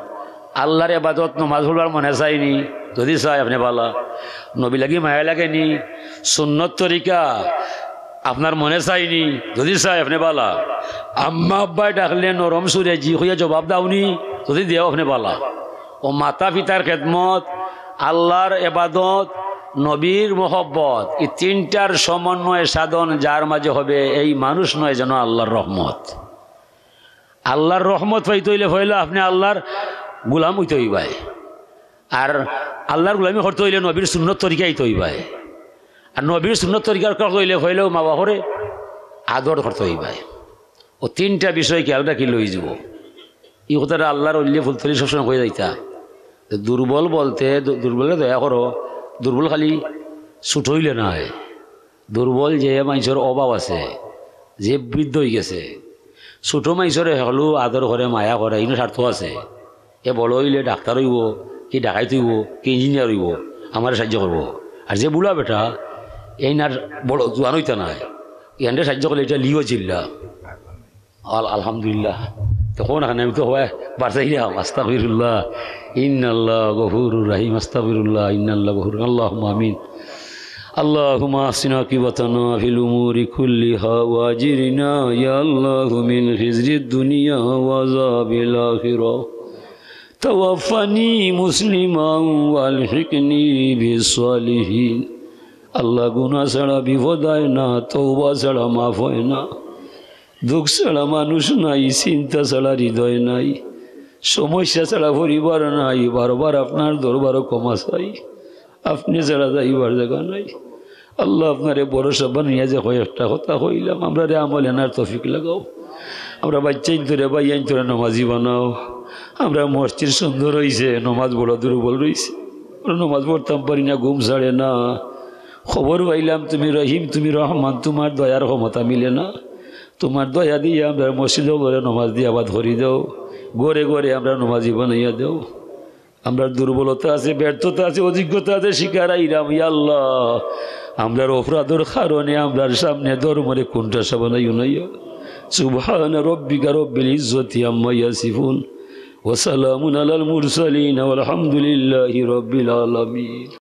আল্লার এবাদত, নমাজ পড়বার মনে চায়নি, যদি চায় আপনে বালা। নবীর লাগি মায়া লাগেনি, সুন্নত তরিকা আপনার মনে চায়নি, যদি চায় আপনে বালা। আম্মা আব্বায় ডাকলে নরম সুরে জি কইয়া জবাব দাওনি, যদি দেও আপনে বালা। ও মাতা পিতার খেদমত, আল্লার এবাদত, নবীর মহব্বত, এই তিনটার সমন্বয় সাধন যার মাঝে হবে, এই মানুষ নয় যেন আল্লার রহমত। আল্লার রহমত পাইতে অইলে পয়লা আপনে আল্লার গোলাম অইতে অইবায়। আর আল্লার গোলামি করতে অইলে নবীর সুন্নত তরিকা অইতে অইবায়। আর নবীর সুন্নত তরিকা করতে অইলে পয়লা মা বাপরে আদর করতে অইবায়। ও তিনটা বিষয় খেয়াল রাখিলে অইযিবো। ই কথাটা আল্লার অলি ফুলতলি সবসময় কইয়া যাইতা। তো দুর্বল বলতে, দু-, দুর্বলরে দয়া করো, দুর্বল খালি ছুটো অইলে নায়। দুর্বল যে মানষর অভাব আছে, যে বৃদ্ধ অইগেছে, ছুটো মানষরে হকলু আদর করে, মায়া করে, ইনো স্বার্থ আছে। এ বড় অইলে ডাক্তার অইবো, কি ডাকাইত অইবো, কি ইঞ্জিনিয়ার অইবো, আমারে সাহায্য করবো। আর যে বুড়া বেটা, এইন আর বড় জোয়ান অইতা নায়, এনরে সাহায্য করলে ইটা লিও জিল্লা। আল-, আলহামদুলিল্লাহ। তো কোন এখানে আমি তো হয় বাড়াইলাম, আস্তাগফিরুল্লাহ, ইন্নাল্লাহ গফুরুর রহিম, আস্তাগফিরুল্লাহ, ইন্নাল্লাহ গফুর, আল্লাহুম্মা আমিন। اللهم أحسن عاقبتنا في الأمور كلها وأجرنا يا الله من خزي الدنيا وعذاب الآخرة. توفني مسلما وألحقني بالصالحين. আল্লাহ, গুনাহ ছাড়া বিপদ হয় না, তওবা ছাড়া মাফ হয় না, দুঃখ ছাড়া মানুষ নাই, চিন্তা ছাড়া হৃদয় নাই, সমস্যা ছাড়া পরিবার নাই। বারবার আপনার দরবারো ক্ষমা চাই, আপনে ছাড়া যাইবার জাগা নাই। আল্লাহ, আপনারে ভরসা বানাইয়া যে কয়েকটা কথা কইলাম, আমরারে আমল আনার তৌফিক লাগাও। আমরার বাইচ্চাইন্তরে, ভাইয়াইন্তরে নমাজি বানাও। আমরার মসজিদ সুন্দর অইছে, নমাজ বড় দুর্বল রইছে, আমরা নমাজ পড়তাম পারি না, ঘুম ছাড়ে না। খবর পাইলাম তুমি রহিম, তুমি রহমান, তুমার দয়ার ক্ষমতা মিলে না। তুমার দয়া দিয়া আমরার মসজিদো ঘরো নমাজ দিয়া আবাদ করি দেও, ঘরে ঘরে আমরারে নমাজি বানাইয়া দেও। আমরার দুর্বলতা আছে, ব্যর্থতা আছে, অযোগ্যতা আছে, শিকার আইরাম। ইয়া আল্লাহ, আমরার অপরাধর কারণে আমরার সামনে ধর্মরে কুণ্ঠাসা বানাইও না। ইয়া সুবহানা রাব্বিকা রাব্বিল ইজ্জতি আম্মা ইয়াসিফুন, ওয়া সালামুন আলাল মুরসালিন, ওয়াল হামদুলিল্লাহি রাব্বিল আলামিন।